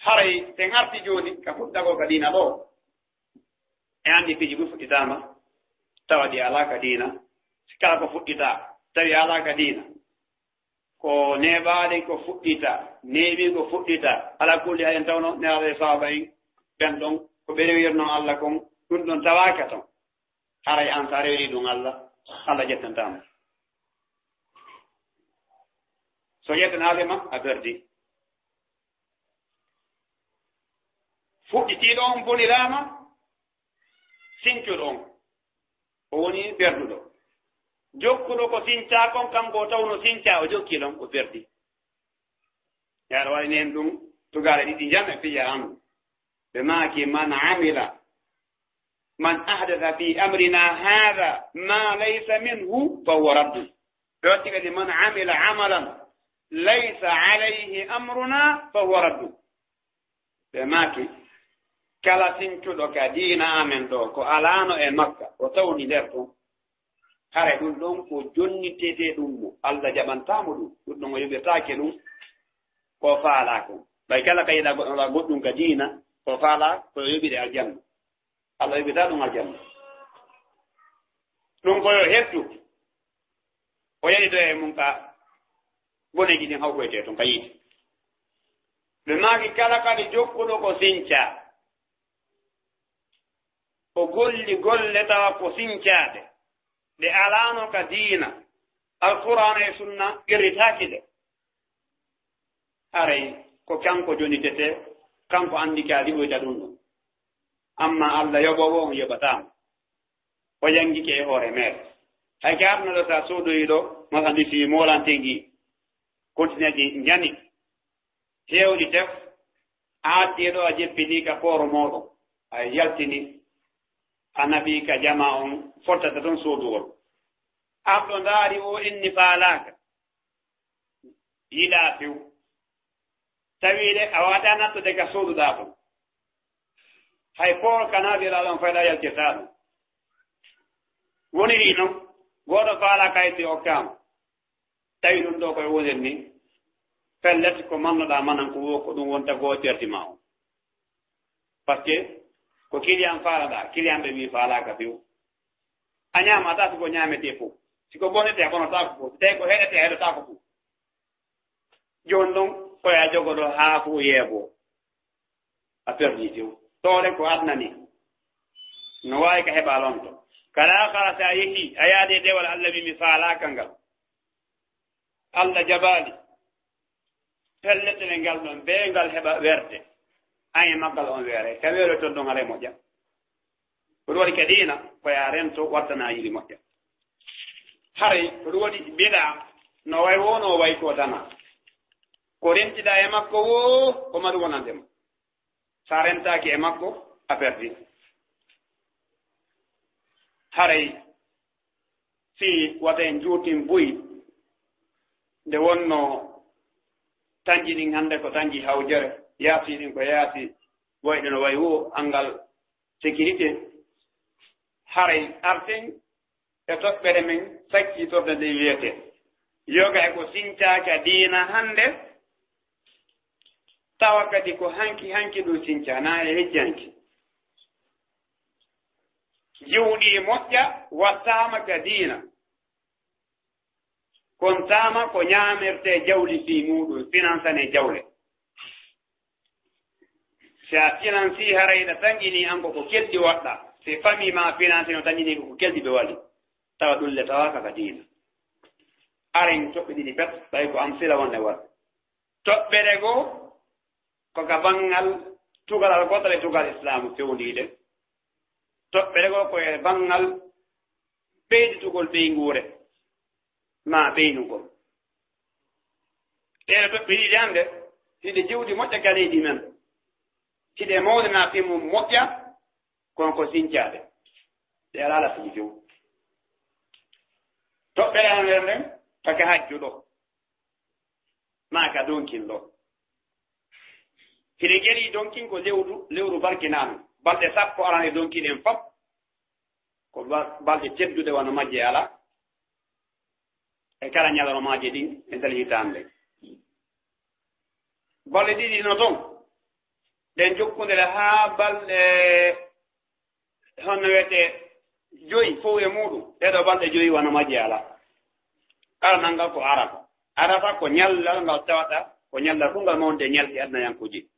Haray en arti jooni ka fuɗɗagol ka diina ɗo. En anndi piiji ɗum fuɗɗitaama, tawa ɗi alaa ka diina. Si kala ko fuɗɗitaa, tawi alaa ka diina, ko neeɓaade ko fuɗɗitaa, neeɓi ko fuɗɗitaa. Alaa kulli hal en tawno Nelaaɗo e sahaaba en ɓen ɗon, ko ɓe rewirnoo Allah kon, ɗum ɗon tawaaka ton. Haray an, so a rewiri ɗum Allah, Allah ƴettantaa ma. So ƴettanaali ma, a perdi. Fuɗɗitiiɗo on boniraama, sincuɗo on, o woni perduɗo. Jokkuɗo ko sincaa kon, kanko o tawno sincaa, o jokki ɗon, o perdi. Yaɗa waɗi nen ɗum, tugaale ɗiɗi njane fiya an. Ɓe maaki, "Man amila, man ahdatha fi amrina hadha ma laysa minhu fa huwa raddun." Ɓe watti kadi, "Man amila amalan laysa alayhi amruna fa huwa raddun." Ɓe maaki, "Kala sincuɗo ka diina amen ɗo, ko alaano e makka, o tawni nder ɗum. Hara ɗum ɗon ko jonnitete ɗum mo, Allah jaɓantaa mo ɗum. Ɗum ɗon o yoɓirtaake ɗum, ko faalaa kon. Ɓay kala ka yiɗa goɗɗum, waɗa goɗɗum ka diina, ko faalaa, ko yoɓire aljanna. Allah yoɓirtaa ɗum aljanna. Ɗum ko yo hettu." O yeɗito e mum ka boneeji ɗin hawtoyte ton ka yiite. Ɓe maaki, "Kala kadi jokkuɗo ko sincaa, o golli golle tawa ko sincaaɗe, ɗe alaano ka diina, Alqur'aana e Sunna qirritaaki ɗe." Haray ko kanko jonitete, kanko anndi ka liɓoyta ɗum ɗum. Amma Allah yoɓoowo on yoɓataa mo. O yanngike e hoore meere. Hay ka arno ɗo, sa soodoyi ɗo, masandisi moolante ngi, kontineeji njani, heewɗi tef, a addi ɗo, a jeppini ka pooro mooɗon, a yaltini, a naɓi ka jama on fottata ton soodugol. Arɗo ndaari o inni faalaaka, yiɗaa few. Tawi de a waawataa nattude ka sooduɗaa ton. Hay poor ka naatiraa ɗon fayda yaltirtaa ɗum. Woniri non, gooto faalaa kayit okkaama. Tawi ɗum ɗo koye woniri ni, pellet ko mannoɗaa manan ko wo ko ɗum wonta goo perdi ma on. Parce que ko client faalaɗaa, client ɓe mi faalaaka few. A ñaamataa si ko ñaametee fof. Si ko bonetee, a bonotaako fof. Si tawi ko heɗetee, a heɗotaako fof. Jooni ɗon, ko ya jogoɗo haa fof yeebo. A perdi tew. Ɗoore ko adna ni. No waawi ka heɓa lonto. Kala kala si a yehi, a yaade dewal Allah wi mi faalaaka ngal. Allah jabaali. Pelletere ngal ɗon, bee ngal heɓa weerde. An e maggal on weere. Ka weere ton ɗon haray moƴƴa. Ko ɗum waɗi ka diina, ko ya rento wattana yiɗi moƴƴa. Haray, ko ɗum waɗi bidaa, no way wo, no way ko tana. Ko rentiɗaa e makko wo, ko mari wonande ma. Sa rentaaki e makko, a perdi. Haray fii wata en juutin buy nde wonnoo tanji ɗin hannde ko tanji hawjere, yaasi ɗin ko yaasi, wayɗo no wayi wo anngal sécurité. Haray arten e toɓɓere men sakkitorde nde wiyetee yoga e ko sincaa ka diina hannde, tawa kadi ko hanki hanki ɗum sincaa, naa e hecci hanki. Jiwɗi moƴƴa wattaama ka diina, kontaama ko ñaamirtee jawdi fii muuɗum, finansanee jawle. Si a finansii haray ɗa tanƴinii an ko ko kelɗi waɗɗa, si famii maa finansii no tanƴinii ko ko kelɗi ɓe waɗi, tawa ɗum le tawaaka ka diina. Aren toɓɓe ɗiɗi pet, ɓay ko am sila wonde waɗde. Toɓɓere goo ko ka banngal tugalal gootal e tugal Islaamu fewndiiɗe. Toɓɓere goo ko e banngal ɓeyditugol ɓeynguure maa ɓeynugol. Ɗee toɓɓe ɗiɗi hannde, hiɗe jewti moƴƴa ka leydi men, hiɗe mawninaa fii mum moƴƴa, kono ko sincaade. Ɗe alaa lafiji few. Toɓɓere hannde nden, ka ka hajju ɗoo, maa ka donkin ɗoo. Hiɗe geri donkin ko lewru, lewru barkinaandu. Balɗe sappo arane donkin en fop, ko ba-, balɗe tedduɗe wano majje alaa. E kala ñalormaaji ɗin e nder hitaande. Balɗe ɗiɗi no ton, ɗen jokkundire haa balɗe, honno wiyetee, joyi fow e muuɗum. Ɗee ɗoo balɗe joyi wano majje alaa. Kala nanngal ko Arafa. Arafa ko ñallal ngal tawata ko ñallal ɓurngal mawnude e ñalɗi aduna yankooji.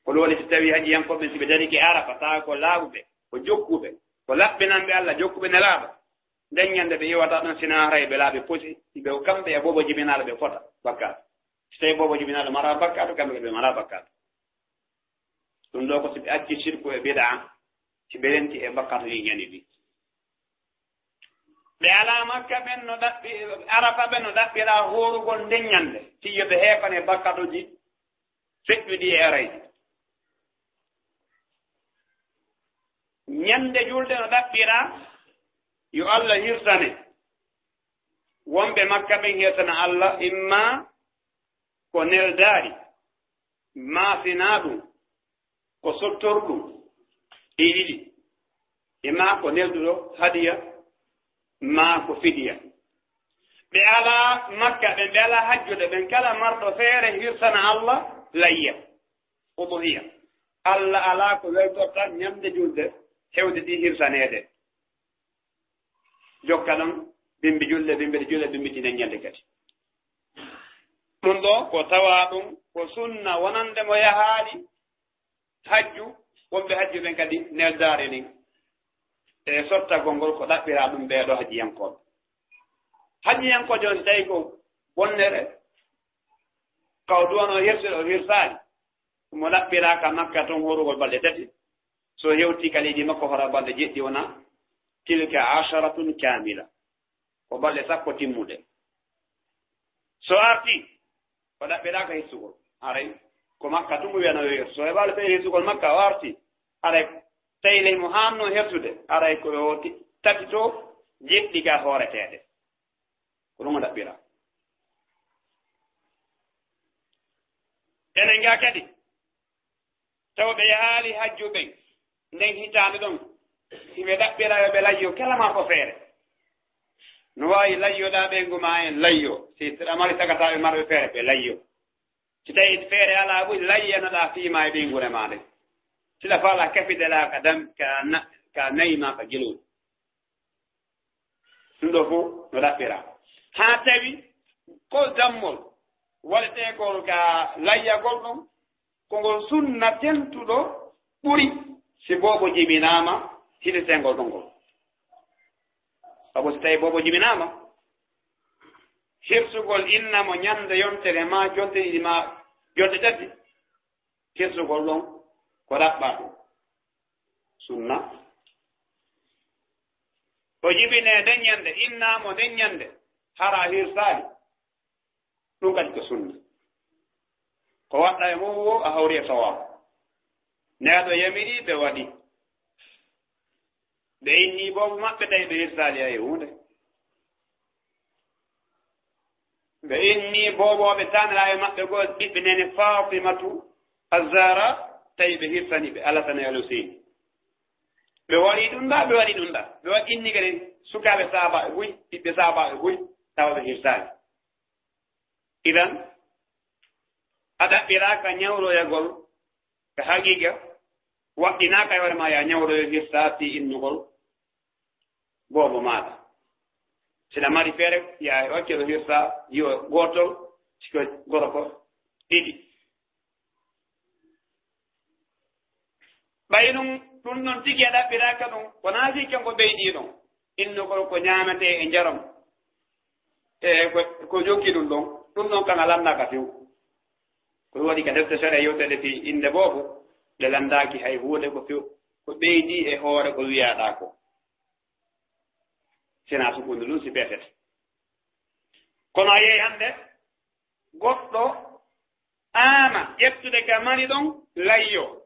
Ko ɗum woni si tawii hajjiyankooɓe ɓen, si ɓe darike Arafa, tawa ko laaɓuɓe, ko jokkuɓe, ko laɓɓinanɓe Alla, jokkuɓe nelaaɗo. Nden ñande ɓe iwata ɗon, si na haray ɓe laaɓi posi, si ɓe kamɓe e boobo jibinaaɗo ɓe fota bakkaatu. Si tawii boobo jibinaaɗo maraa bakkaatu, kamɓe kadi ɓe maraa bakkaatu. Ɗum ɗoo ko si ɓe acci sirku e bidaa, si ɓe renti e bakkaatu ɗi ñani ɗi. Ɓe alaa Makka ɓen no ɗaɓɓi-, Arafa ɓen no ɗaɓɓira hoorugol nden ñande, fii yo ɓe heefane bakkatuuji feƴƴuɗi e arayɗi. Ñande julde no ɗaɓɓira yo Alla hirsane. Wonɓe Makka ɓen hirsana Alla, imma ko neldaari, maa si naa ɗum, ko sottorɗum, ɗi ɗiɗi. E maa ko nelduɗo hadiya, maa ko fidiya. Ɓe alaa Makka ɓen, ɓe alaa hajjude ɓen, kala marɗo feere hirsana Alla layya, uduhiya. Alla alaa ko weltorta ñande julde hewde ɗi hirsaneede. Jokka ɗon bimbi julde, bimbi julde, bimbi tinen ñande kadi. Ɗum ɗoo ko tawaa ɗum ko sunna wonande mo yahaali hajju, wonɓe hajju ɓen kadi neldaare nin. E sottagol ngol ko ɗaɓɓiraa ɗum ɓee ɗoo hajjiyankooɓe. Hajjiyankoojo on si tawii ko bonnere, kaw duwano hirsude o hirsaali, mo ɗaɓɓiraa ka Makka ton hoorugol balɗe tati. So hewtii ka leydi makko hoora balɗe jeɗɗi wona, tilka asharatun kamila. Ko balɗe sappo timmuɗe. So artii, o ɗaɓɓiraaka hissugol. Haray ko Makka tun o wiyano yo hirsu. So heɓaali ɓe hissugol Makka, o artii. Haray tawi ley mo haanno hirsude. Haray ko yo ti-, tati to jeɗɗi ga hooreteede. Ko ɗum o ɗaɓɓira. Enen ga kadi, tawa ɓe yahaali hajju ɓen, nden hitaande ɗon, si ɓe ɗaɓɓira yo ɓe layyo, kala marɗo feere. No waawi layyoɗaa ɓeyngu maa en layyo, si aɗa mari sagataaɓe marɓe feere, ɓe layyo. Si tawii feere alaa buy, layyanoɗaa fii maa e ɓeynguure maa nden. Sila faalaa kafidalaa ka dam-, ka na-, ka nayi maa ka gelooɗi. Ɗum ɗoo fof no ɗaɓɓiraa. Haa tawi ko dammol waɗeteekol ka layyagol ɗum, ko ngol sunna tentuɗo ɓuri si boobo jibinaama, hirsitengol ɗum ngol. Sabu si tawii boobo jibinaama, hirsugol inna mo ñande yontere maa jonte ɗiɗi maa jonte tati, hirsugol ɗon ko ɗaɓɓaa ɗum. Sunna. O jibinee nden ñande, innaa mo nden ñande, hara a hirsaali. Ɗum kadi ko sunna. Ko waɗɗaa e mum wo a hawri e sawaabu. Neɗɗo yamiri ɓe waɗi. Ɓe inni boobo maɓɓe, tawi ɓe hirsaali hay huunde. Ɓe inni boobooɓe taaniraaɓe maɓɓe goo, ɓiɓɓe neene Faatimatu Azzaara, tawi ɓe hirsani ɓe Alasana e Aluseyni. Ɓe waɗi ɗum ɗa, ɓe waɗi ɗum ɗa. Ɓe waɗi inni kadi sukaaɓe sahaabaaɓe buy, ɓiɓɓe sahaabaaɓe buy, tawa ɓe hirsaali. Idan, a ɗaɓɓiraaka ñawroyagol ka haqiiqa, waɗɗinaaka e hoore ma ya ñawroyo hirsaa fii innugol boobo maaɗa. Si na mari feere, ya e occoro hirsaa yo gootol, siko gorko ɗiɗi. Ɓay ɗum, ɗum ɗon tigi a ɗaɓɓiraaka ɗum, wonaa fii kanko ɓeydii ɗum. Innugol ko ñaametee e njaram, e ko, ko jokki ɗum ɗon, ɗum ɗon kan a lanndaaka few. Ko ɗum waɗi ka defte sariya yewtere fii innde boobo, ɗe lanndaaki hay huunde ko few, ko ɓeydii e hoore ko wiyaaɗaa ko. Sinaa sukundu ɗum si peesete. Kono a yehi hannde, goɗɗo aama ƴettude ka mari ɗon layyo.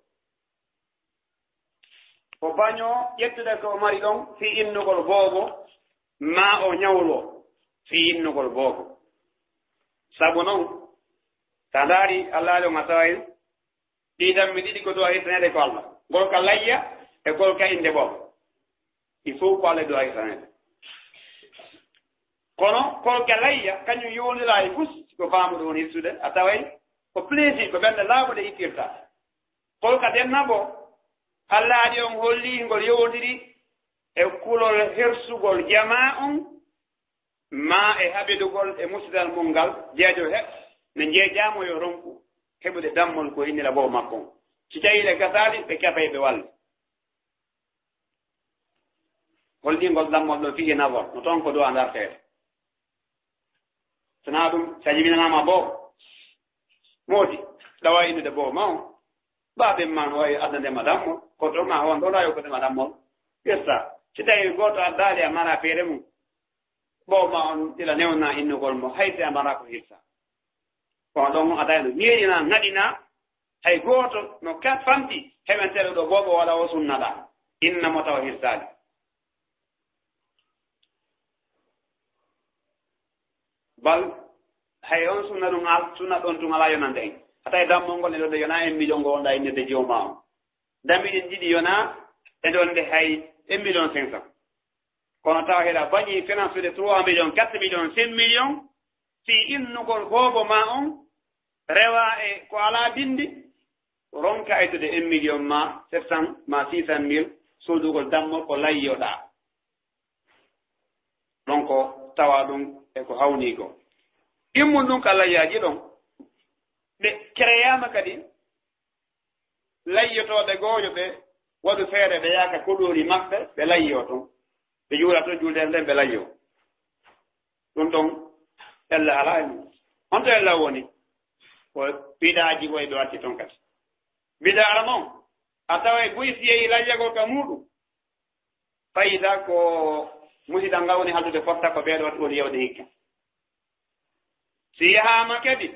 O bañoo ƴettude ko mari ɗon fii innugol boobo, maa o ñawlo fii innugol boobo. Sabu non, ta ndaari Alla ɗon a taway ɗii dammi ɗiɗi ko duwa hirsaneede ko Alla. Ngol ka layya e ngol ka innde boobo. Ɗi fow ko Alla duwa hirsaneede. Kono ngol ka layya, kañum yowndiraay fus, ko faamuɗo woni hirsude, a taway ko plaisir, ko ɓernde laaɓude ittirta. Ngol ka denna bo, Alla adi on holli ngol yowondiri e kulol hersugol jamaa on, maa e haɓidugol e musidal mum ngal, jeejo he, ne njeejaamo yo ronku heɓude dammol ko innira boo makko on. Si tawii ɗe gasaali, ɓe kafay ɓe walli. Holli ngol dammol ɗo fii nazar, no toon ko duwa ndarteede. Sinaa ɗum, si a jibinanaama boo, moodi, ɗawa innude boo ma on. Baaben ma no wawi addande ma dammol, ko to ma on ɗo ɗawa yokkode ma dammol. Yetta, si tawi gooto addaali a mara feere mum, boo ma on ila newna innugol mo, hay si a mara ko hirsa. Kono ɗon on a tawi no ŋeeñina, ŋaɗina, hay gooto no ka famɗi, heɓenteɗo ɗo boobo wala o sunna ɗa. Inna mo tawa hirsaali. Bal, hay on sunna ɗum al-, sunna ɗon tun alaa yonande en. A tawi dammol ngol e ɗon de yona un million ngo wonɗa innirde jooma on. Dammiɗi ɗiɗi yona e ɗon de hay un million cinq cents. Kono tawa hiɗa bañi finance de trois millions, quatre millions, cinq millions, fii innugol boobo ma on, rewa e ko alaa bindi, ronka ettude un million ma sept cents ma six cent mille, soodugol dammol ko layyoɗaa. Ɗon ko tawa ɗum e ko hawni ko. Immun ɗum ka layyaaji ɗon. Ɓe kereyaama kadi layyotooɓe goo yo ɓe waɗu feere ɓe yaaka koɗooli maɓɓe, ɓe layyoo ton. Ɓe juula ton julde nden ɓe layyoo. Ɗum ɗon ella alaa e mum. Honto ella woni? Ko bidaaji woy ɓe watti ton kadi. Bidaara non, a taway buy si yehi layyagol ka muuɗum. Fayida ko musidal ngal woni haldude fotta ko ɓeeɗo waɗi woni yewde hikka. Si yahaama kadi,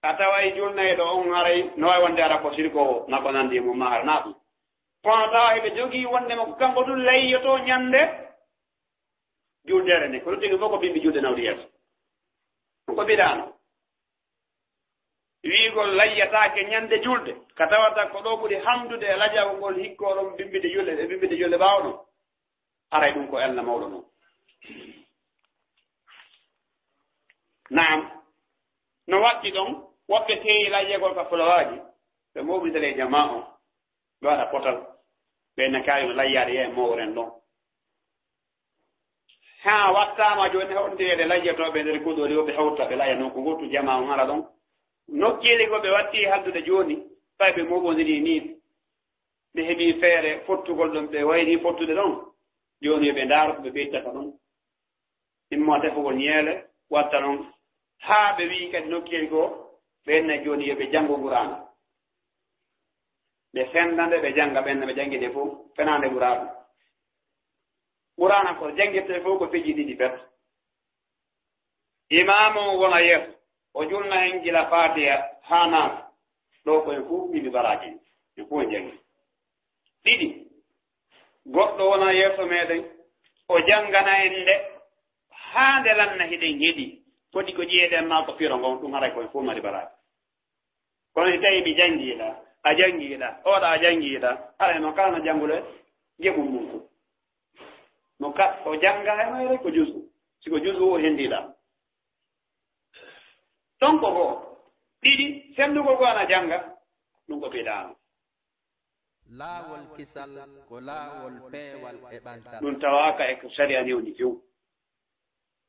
a taway julnayɗo on haray no wawi wonde ara ko sirkoowo, na ko nandi e mum, ma hara na ɗum. Kono tawa eɓe jogii wonde mo ko kanko ɗum layyoto ñande juldeere nde. Ko ɗum tigi fof ko bimbi julde nawdi yeeso. Ɗum ko bidaano. Wiigol layyataake ñande julde, ka tawata ko ɗo ɓuri hamdude e lajagol ngol hikkoo ɗon bimbide julde, e bimbide julde ɓaawo ɗon. Aray ɗum ko ella mawɗo non. Naam, no watti ɗon, woɓɓe teeyi layyagol ka fulawaaji, ɓe mawɓe nder e jamaa on, ɓe waɗa potal, ɓe ne kaari no layyaade yee mawren ɗon. Haa wattaama jooni hawtinde e layjotooɓe nder kuɗooli, woɓɓe hawta ɓe layya non ko ngottu jamaa on hara ɗon. Nokkeeli go ɓe watti haldude jooni, fay ɓe moɓondiri ni, ɓe heɓi feere fottugol ɗon, ɓe wayri fottude ɗon. Jooni yo ɓe ndaaro ko ɓe ɓeytata ɗon. Immo tefugol ñeele, watta non. Haa ɓe wi'i kadi nokkeeli goo, ɓe enna jooni yo ɓe janngo Qur'aana. Ɓe fenda nde, ɓe jannga, ɓe enna ɓe janngi nde fof, fenaande Qur'aana. Qur'aana ko janngirtee fof ko peeji ɗiɗi pet. Imaamu on wona yeeso, o julna en gila Faatiha haa Naas. Ɗo ko en fof ɓiɓɓe baraaji, en fof en janngi. Ɗiɗi, Goɗɗo wona yeeso meɗen, o janngana en nde, haa nde lanna hiɗen heɗi, foti ko ƴeeɗen maa ko firo ngon, ɗum haray ko en fof mari baraji. Kono si tawi mi janngiiɗa, a janngiiɗa, oɗa a janngiiɗa, haray no kala no janngude jeɓum mum ko. No ka, o jannga e mayre ko juzu. Si ko juzu o hendiɗa. Ɗon ko goo. Ɗiɗi, senndugol goo ana jannga, ɗum ko bidaano. Laawol kisal ko laawol peewal e ɓantal. Ɗum tawaaka e ko sariya newni few.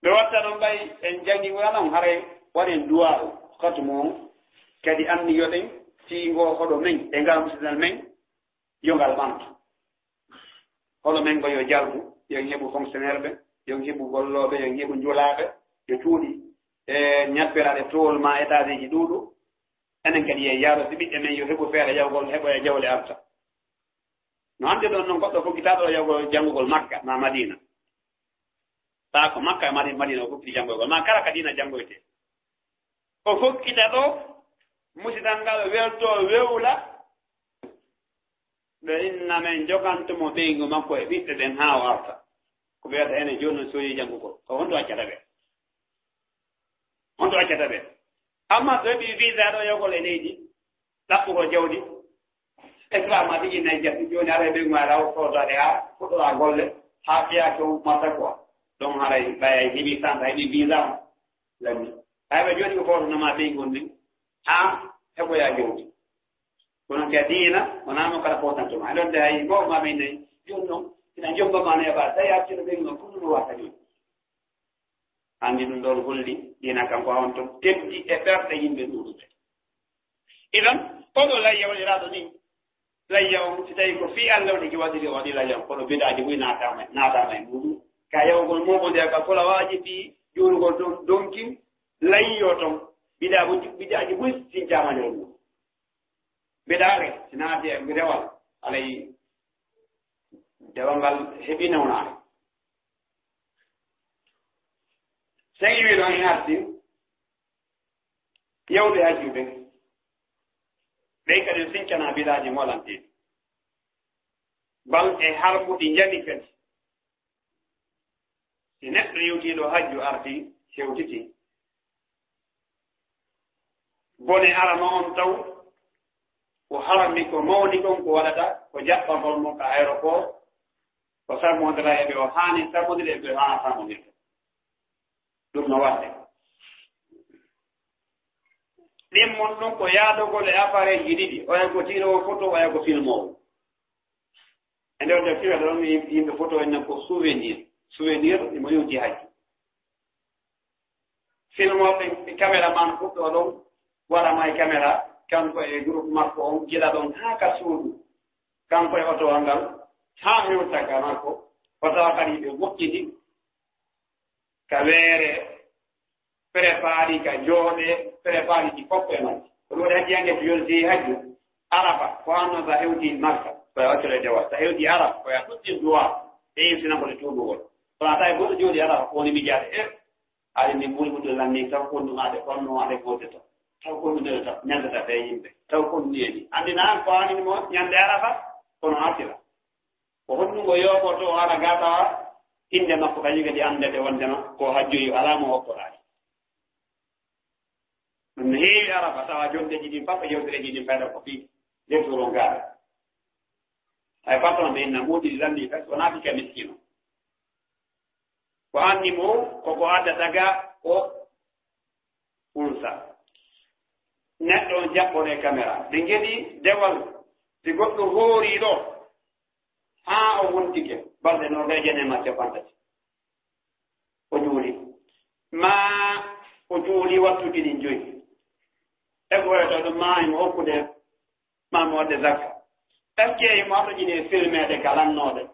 Ɓe watta ɗon ɓay en janngi Qur'aana on, haray waɗen duwaawu, khatmu on, kadi anniyoɗen fii ngoo hoɗo men e ngal musidal men, yo ngal ɓantu. Hoɗo men ngo yo jalbu, yo en heɓu fonctionnaire ɓe, yo en heɓu gollooɓe, yo en heɓu njulaaɓe, yo cuuɗi e ñappiraaɗe tool maa étageeji ɗuuɗu. Enen kadi yo en yaaro si ɓiɓɓe men yo heɓu feere yahugol heɓoya jawle arta. No hannde ɗon non goɗɗo fokkitaaɗo yahugol janngugol Makka maa Madiina. Taa ko Makka e Madi-, Madiina o fokkiti janngoygol, maa kala ka diina janngoytee. O fokkita ɗo, musidal ngal weltoo wewla, ɓe inna men joganto mo ɓeyngu makko e ɓiɓɓe ɓen haa o arta. Ko ɓe wiyata enen jooni non sooyi janngugol. Ko honto accata ɓe? Honto accata ɓe? Amma so heɓi visa ɗo yogol e leydi, ɗaɓɓugol jawdi, extra ma tigi nayi jatti, jooni ara e ɓeyngu ma law soodaade haa fuɗɗora golle, haa fiyaake on marta quoi. Donc haray ɓay ay heɓi santa, heɓi visa on. Lami. Hay ɓe jooni ko footo nama ɓeyngu on nin, haa heɓoya jawdi. Kono ke diina, wonaa mo kala footantuma. Ɗon de hay goo ma ɓe nayi, jooni non, ina jomba ma neeɓa, tawi accino ɓeyngu on, ko ɗum o watta jooni. Anndi ɗum ɗon holli diina kan ko on ton teddi e ɓerɗe yimɓe ɗuuɗuɓe. Idan, oɗo layya waɗiraaɗo ni, layya on, si tawi ko fii Allah woni ki waɗiri, o waɗi layya on, kono bidaaji buy naataama, naataama e muɗum. Ka yawgol momo nde ka fola waaji fii juulugol don, donkin, layyo ton, bidaa bu, bidaaji buy sincaama nder muɗum. Bidaare, si naati e rewal, alay dewal ngal heɓi nawnaare. Sen iwi ɗon e arti, yawde hajjuɓe, ɓen kadi sincana bidaaji molanteeɗi. Bal e harmuɗi njani kadi. Si neɗɗo yewtiiɗo hajju arti, hewtiti. Bone arano on taw, ko harmi ko mawni kon ko waɗata, ko jaɓɓagol mo ka aéroport, ko sarmondira e ɓe o haani sarmondira e ɓe o haana sarmondirde. Ɗum no waɗde. Ɗimmon ɗum ko yaadogol e appareil ji ɗiɗi, oya ko tirowo photo, oya ko filmowo. E nder nder fiya ɗon yim-, yimɓe photo en ko souvenir. Souvenir imo yewti hajju. Filmoɓe e caméraman fuɗɗo ɗon waɗa ma e caméra, kanko e groupe makko on gila ɗon haa ka suudu. Kanko e otowal ngal haa hewta ka makko, o tawa kadi ɓe moƴƴini ka weere, préparé ka jooɗe, préparé ɗi fof e majji. Ko ɗum waɗi hajjiyanke so yonti hajju, Arafa, ko anno sa hewti Makka, ko e accere dewal. Sa hewti Arafa, ko e ɗuɗɗin duwa, e yimtinagol e tuubugol. Kono a tawi goɗɗo jooɗi Arafa, ko woni miijaade, e, ari min ɓuri ɓurɗo lanni, taw ko ɗum ade, ko ɗum ade golte to. Taw ko ɗum ade to, ñande ta ɓe yimɓe. Taw ko ɗum ni e ni. Anndi na ko anndi mo ñande Arafa, kono attira. Ko honɗum o yooɓoto o ara gata innde makko kañum kadi anndete wondema ko hajjoyi alaa mo okkoraani. Ɗum no heewi Arafa tawa jondeji ɗin fof e yewtereji ɗin fayda ko fii defturon gaɗa. Hay patron ɓe inna moɗi lammi fes o naati ka miskino. Ko anni mo koko addata ga o unsa. Neɗɗo on jaɓɓore caméra. Ɓe ngeɗi dewal si goɗɗo hoori ɗo haa o wontike balɗe noogay jene ma capantati. O juuli. Ma o juuli wattuji ɗin joyi. E ko wayata ɗum ma imo hokkude ma mo wadde zakka. Est-ce que imo hatojine filmeede ka lannoode?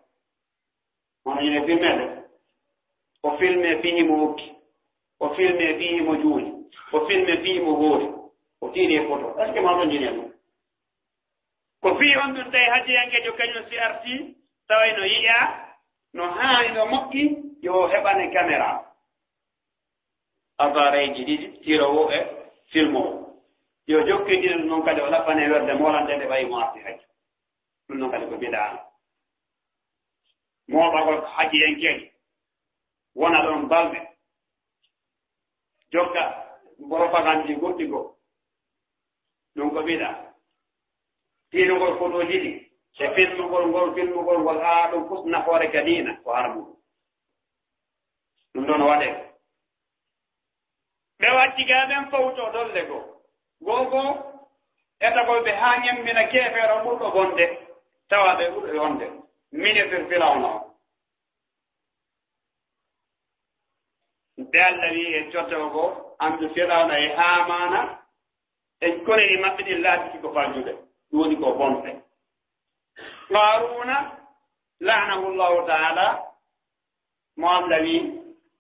Hono ine filmede. O filme fii mo hokki. O filme fii mo juuli. O filme fii mo hoori. O tiiri e photo. Est-ce que ma ɗon jine ɗum? Ko fii on ɗum tawi hajjiyankeejo kañum si arti, tawa ino yiya, no haani, no moƴƴi, yo heɓane caméra. Appareil ji ɗiɗi, tirowo e filmowo. Yo jokkindire ɗum noon kadi o lappane werde molande nde ɓayi mo arti hajju. Ɗum noon kadi ko bidaa. mooɓagol ko hajiyankeeje, wona ɗon balɓe, jokka propagande goɗɗi goo, ɗum ko bida. Tiinugol fotooji ɗi e filmugol ngol, filmugol ngol, haa ɗum fof nafoore ka diina, ko haramu. Ɗum ɗon waɗee. Ɓe watti gaa ɓen fowto dolle goo. Goo goo, etagol ɓe haa ñemmina keefeero ɓurɗo bonde, tawa ɓe ɓuri wonde ministre Firawna o. Ɓe Alla wi'i e coddo goo, anndu Firawna e Haamaana, e koneri maɓɓe ɗin laatiki ko fanjuɓe, ɗum woni ko bonɓe. Qaaruuna, la'anahu Allahu ta'ala, mo Alla wi'i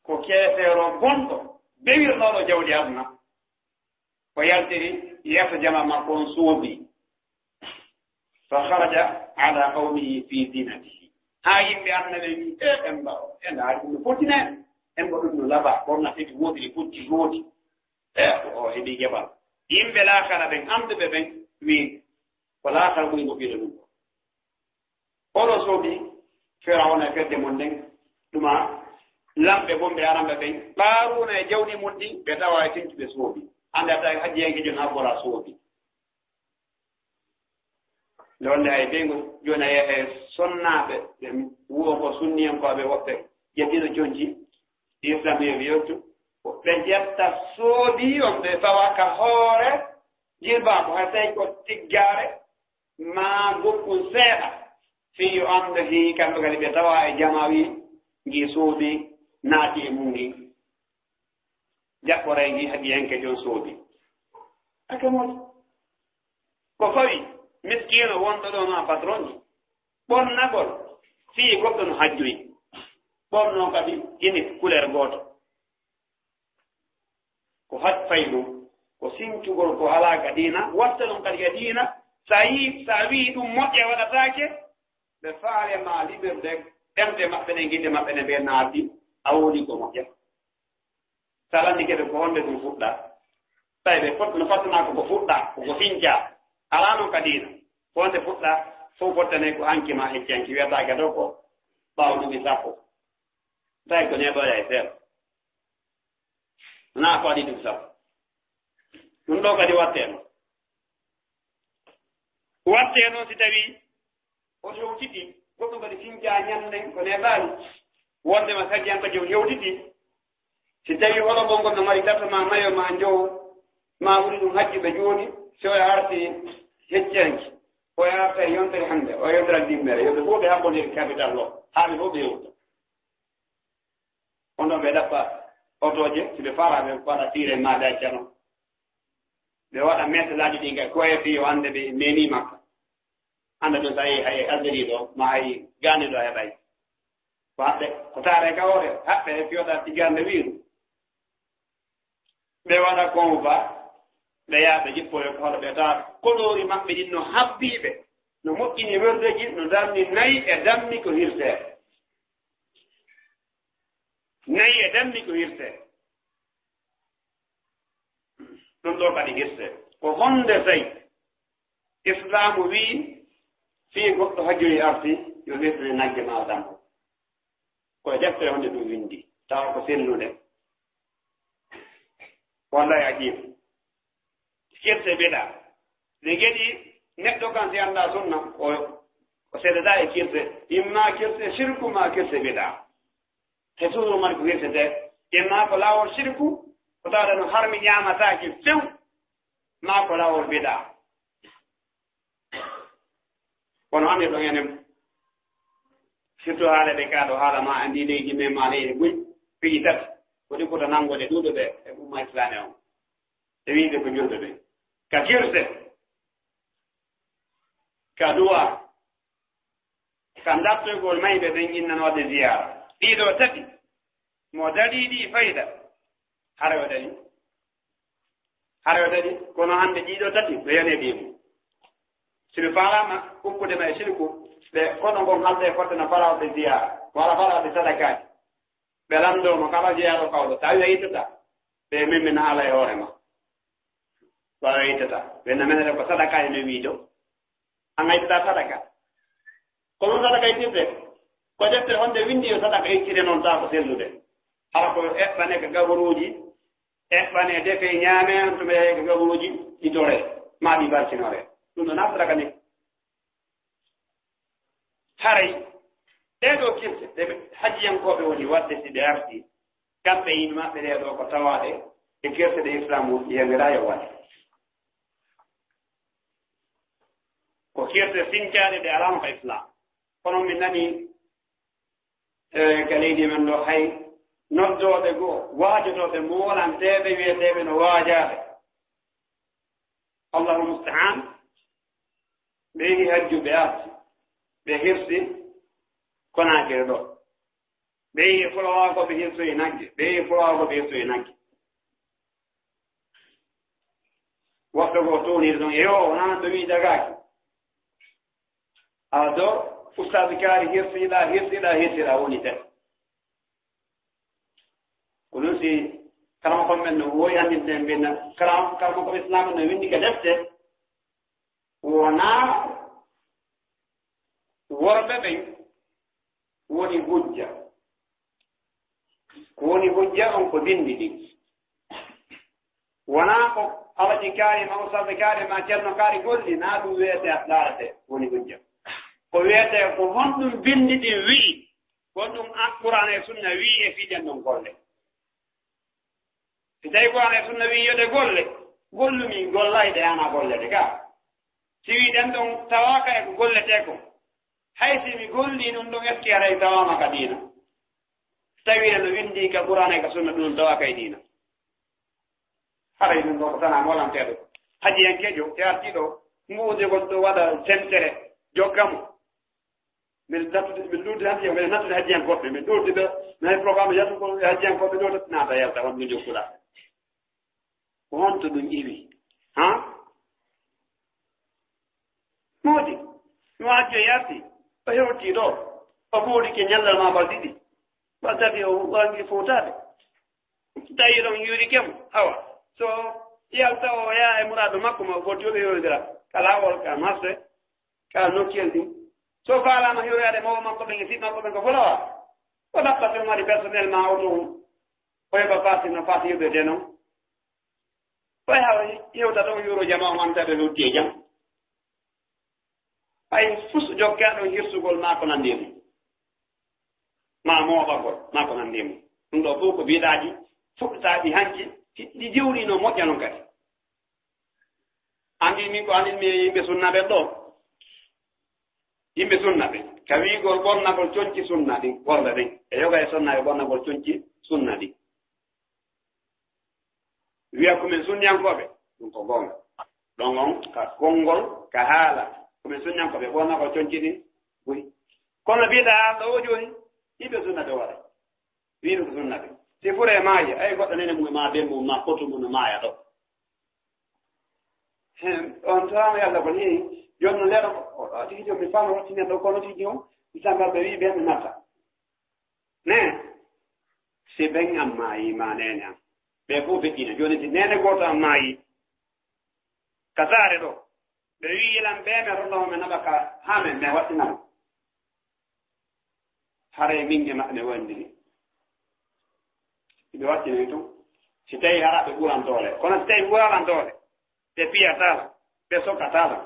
ko keefeero bonɗo, bewirnooɗo jawdi aduna. O yaltiri yeeso jamaa makko on soobi. Fa kharaja ala qawmihi fi zinatihi. Haa yimɓe Alla ɓen wi'i, "E, en mbaɗo, en ndaari ɗum no foti ne, en mbaɗo ɗum no laba, ɓorna feti wootiri, pucci gooti." E, o heɓi geɓal. Yimɓe laakara ɓen, annduɓe ɓen, wi'i, "Ko laakara ɓuri mo fiɗo ɗum ko." Oɗo soobi Firawna e fedde mum nden, ɗuma lamɓe bonɓe aranɓe ɓen, Qaaruuna e jawdi mum ɗin, ɓe tawa e fintuɓe soobi. Annde a tawi hajjiyanke jon habbora soobi. Nde wonde hay ɓeygu jooni a yi'ay e sonnaaɓe, ɓe wuuro ko sunniyankooɓe woɓɓe, ƴettino conci, Islam e yewtu, ɓe ƴetta soobi on, ɓe fawa ka hoore jilbaabu, hay tawi ko tiggaare, maa goɗɗum seeɗa, fii yo anndu fii kamɓe kadi ɓe tawa e jamaa wi ngi soobi naati e mum ngi, jaɓɓoray ngi hagiyanke jon soobi. Ake mon, ko fawi miskiino wonɗo ɗo maa patron ji, ɓornagol fii goɗɗo no hajjoyi, ɓorno kadi ini couleur gooto. Ko hat fay ɗum, ko sincugol ko alaa ka diina, watta ɗum kadi ka diina. So a yii, so a wii ɗum moƴƴa waɗataake, ɓe faale ma liɓirde, ɗemɗe maɓɓe ɗen, gite maɓɓe ɗen, ɓe naati, a woni ko moƴƴa. So a landike ɓe ko honde ɗum fuɗɗa, tawi ɓe fot-, no fattanaa ko ko fuɗɗa, ko ko sinca, alaa noon ka diina. Ko honde fuɗɗa, fof fottane ko hanki ma hecci hanki, wiyataake ɗo ko ɓaawo duuɓi sappo. Tawi ko neɗɗo e seeɗa. Wonaa ko adii duuɓi sappo. Ɗum ɗo kadi wattee noon. Wattee noon si tawii o hewtiti, goɗɗum kadi sincaa ñande ko neeɓaani. Wonde ma kadi an kadi o hewtiti. Si tawii hono mo ngon no mari gato ma mayo ma njowo, ma woni ɗum hajjuɓe jooni, si o arti heccanki, o arta e yontere hannde, o yontere dimmere, yo ɓe fof ɓe haɓɓondiri capital o, haa ɓe fof ɓe hewta. Kono ɓe ɗaɓɓa otooje, si ɓe faalaa, ɓe faalaa tiire maa ɓe accano. Ɓe waɗa meeselaaji ɗi, kay ko e fii yo annde ɓe memi Makka. Annda ɗum so a yii hay Algérie ɗo, ma hay Gane ɗo heɓay. Ko haɓɓe, ko taare ka hoore, haɓɓe e fiyoɗa tigande wiiru. Ɓe waɗa convoi, ɓe yaha ɓe jippoyo ko hoto ɓe tawa koloori maɓɓe ɗin no habbii ɓe, no moƴƴini werdeji, no darni nayi e dammi ko hirtee. Nayi e dammi ko hirtee. Ɗum ɗo kadi hirtee. Ko honde tawi Islaamu wii fii goɗɗo hajjoyi arti yo hirtine nagge maa dammo? Ko e deftere honde ɗum windi, tawa ko sellude. Wallahi ajib. Kirse bida. Ɗe geɗi neɗɗo kan si anndaa sunna, o, o seedataa e kirse. Imma kirse shirku, ma kirse bida. He suudu mari ko hirsetee. Imma ko laawol shirku, ko tawata no harmi ñaamataake few, ma ko laawol bida. Kono hannde ɗon enen, surtout haala ɓe kaa ɗo haala ma anndi leydi men ma leyɗe buy, piiji tati, ko ɗi fota nanngude ɗuuɗo ɓe e umma islame on. E wiide ko julɓe ɓe. Ka kirse, ka duwa, ka dartoygol mayɓe ɓen innan waɗde ziyaara. Ɗiɗo tati, mo daɗi ɗi fayda, hara o daɗi. Hara o daɗi, kono hannde ɗiɗo tati, ɓe yone ɗi mum. Si ɓe faalaama ukkude ma e sirku, ɓe kono ngon halde e fotde no fala waɗde ziyaara, wala fala waɗde sadakaaji. Ɓe lanndoo mo kala ziyaara kawɗo, tawi a ittata, ɓe memmina haala e hoore ma. Wala a ittata, ɓe na menere ko sadakaaji men wiido. An a ittata sadaka. Ko ɗum sadaka ittirte. Ko deftere honde windi yo sadaka yeccire noon taa ko sellude. Hara ko eɓɓane ka gaboruuji, eɓɓane defe ñaame, on tuma yahi ka gaboruuji ɗi tore, maa ɗi barkinore. Ɗum ɗo naa sadaka ni. Haray, ɗee ɗoo kirse, ɗe ɓe hajjiyankooɓe woni waɗde si ɓe arti, kamɓe yimɓe maɓɓe ɗee ɗoo ko tawaaɗe e kirse ɗe Islaam yamiraa yo waɗe. Ko kirse sincaaɗe ɗe alaano ka Islaam. Kono mi nani, e, ka leydi men ɗo hay noddooɓe goo, waajotooɓe moolanteeɓe wiyeteeɓe no waajaade. Allahu musta'an. Ɓe yehi hajju, ɓe arti, ɓe hirsi Konaakiri ɗo. Ɓe yehi Fulawaago, ɓe hirsoyi nagge. Ɓe yehi Fulawaago, ɓe hirsoyi nagge. Woɓɓe goo townii ɗon, e yo, wonaa ɗo wii dagaaki. A do, ustaas kaari hirsiɗaa, hirsiɗaa, hirsiɗaa, woni tan. Ko ɗum si karamokon men no woyi anndinde en mbinna, karam-, karamoko Islaam no winndi ka defte, wonaa worɓe ɓen woni hujja. Ko woni hujja on ko binndi ɗin. Wonaa ko Alaji kaari ma, Ustaas kaari ma, Ceerno kaari golli, naa ɗum wiyetee a daarete woni hujja. Ko wiyetee ko honɗum binndi ɗin wi'i, ko ɗum a-, Qur'aana e Sunna wi'i e fii ɗen ɗon golle. Si tawii Qur'aana e Sunna wi'i yo ɗe golle, gollu min gollay ɗe ana golle ɗe ka. Si wi'i ɗen ɗon tawaaka e ko golletee kon, hay si mi gollii ɗum ɗon, est-ce que haray tawaama ka diina? Tawi no winndi ka Qur'aana e ka Sunna, ɗum tawaaka e diina. Haray ɗum ɗo ko tanaa moolanteeɗo. Hajiyankeejo e artiiɗo nguude gon ɗo waɗa sentere, jokka mo. Min nattude, min luude hannde, min nattude hajiyankooɓe, min ɗowti ɓe, min hay programme yaltu ko hajiyankooɓe ɗo naata yalta, won min jokkuɗa. Ko honto ɗum iwi? Ha? Moodi, no hajjo yarti, o hewti ɗo, o ɓoorike ñallal ma bal ɗiɗi, bal tati o waangi fowtaade. Tawi ɗon yuurike mo, awa, so yalta o yaa e muraadu makko ma, o foti o ɓe yowindira, ka laawol, ka marché, ka nokkel ɗin. So faalaama hiroyaade mawɓe makko ɓen e siɓɓe makko ɓen ko fulawa, o ɗaɓɓa so mari personnel ma oto mum, o heɓa paasi no paasi yoɓete non. Ɓay haw hewta ɗon yuro jama on anta ɓe lutti e jam. Ɓay fus jokka ɗon hirsugol maa ko nandi e mum. Maa mooɓagol maa ko nandi e mum. Ɗum ɗo fof ko biɗaaji fuɗɗitaaɗi hanki, ɗi jewri no moƴƴa non kadi. Anndi min ko anndin mi e yimɓe sunna ɓen ɗo. Yimɓe sunna ɓen. Ka wi'ugol ɓornagol conci sunna ɗin, worɓe ɓen. E yoga e sunna e ɓornagol conci sunna ɗin. Wi'a ko min sunniyankooɓe, ɗum ko goonga. Ɗon on, ka konngol, ka haala, ko min sunniyankooɓe, ɓornagol conci ɗin ɓuri. Kono biɗa haala o jooni, yimɓe sunna ɓe waɗa. Wi'ude ko sunna ɓe. Si fure maayi, ay goɗɗo nene mum, ma ben mum, ma kotu mum no maaya ɗo. Hen, on tawaama Yalla ko nii, jooni no leeɗo ko, o, o tigi joom mi faama wattinen ɗo, kono tigi on, mi samba ɓe wi'i ɓe mi natta. Ne, si ben am maayi, ma neene am. Ɓe fof feƴƴina. Jooni si neene gooto am maayi, ka saare ɗo, ɓe wi'i lan ɓe mi ronno mo, mi naɓa ka haa men, mi waɗɗina mo. Haray min e maɓɓe wonndiri. Ɓe waɗɗinoyi tun. Si tawi hara ɓe ɓuran doole. Kono si tawi ɓe ɓuran doole, ɓe piyataa lan, ɓe sokataa lan.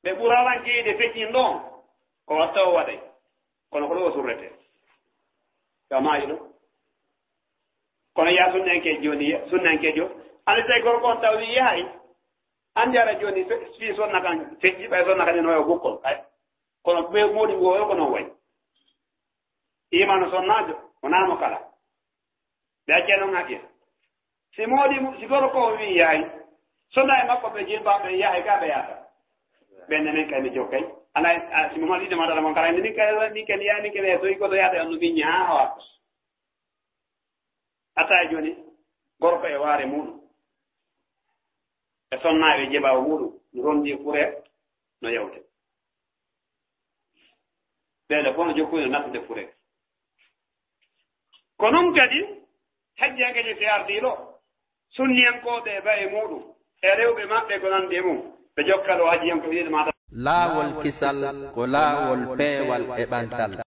Ɓe ɓuran lan jeyde feƴƴin ɗon. Ko watta o waɗay. Kono ko ɗo o surrete. Ka maayi ɗo. Kono yaa sunnanke jooni, sunnankejo. Ani tawi gorko on taw wi yahay. Anndi ara jooni fe-, fii sonna kan feƴƴi, ɓay sonna kan ino wayo gukkol. Ay. Kono ɓe moɗi ngo ko non wayi. Imaano sonnaajo, wonaa mo kala. Ɓe accee non haqqe. Si moodi mu-, si gorko o wi'i yahay, so nayi makko ɓe jilbaaɓe yahay ka ɓe yaata. Ɓen ne min kay mi jokkay. Ana, a, si mo mali de madara mon kala min kay, min kay mi yahay, min kay mi yahay, so iko to yaata on no min nyaa hawa. Ata jooni, gorko e waare muɗum. E sonnaaɓe jebaawo muɗum, no rondi fure, no yewte. Ɓeeɗo fof no jokkude nattude fure. Ko noon kadi, hajjankeeje si ardii ɗo, sunniyankooɓe e ba'e muɗum, e rewɓe maɓɓe ko nandi e mum, ɓe jokka ɗo hajjiyanko wiide mata. Laawol kisal ko laawol peewal e ɓantal.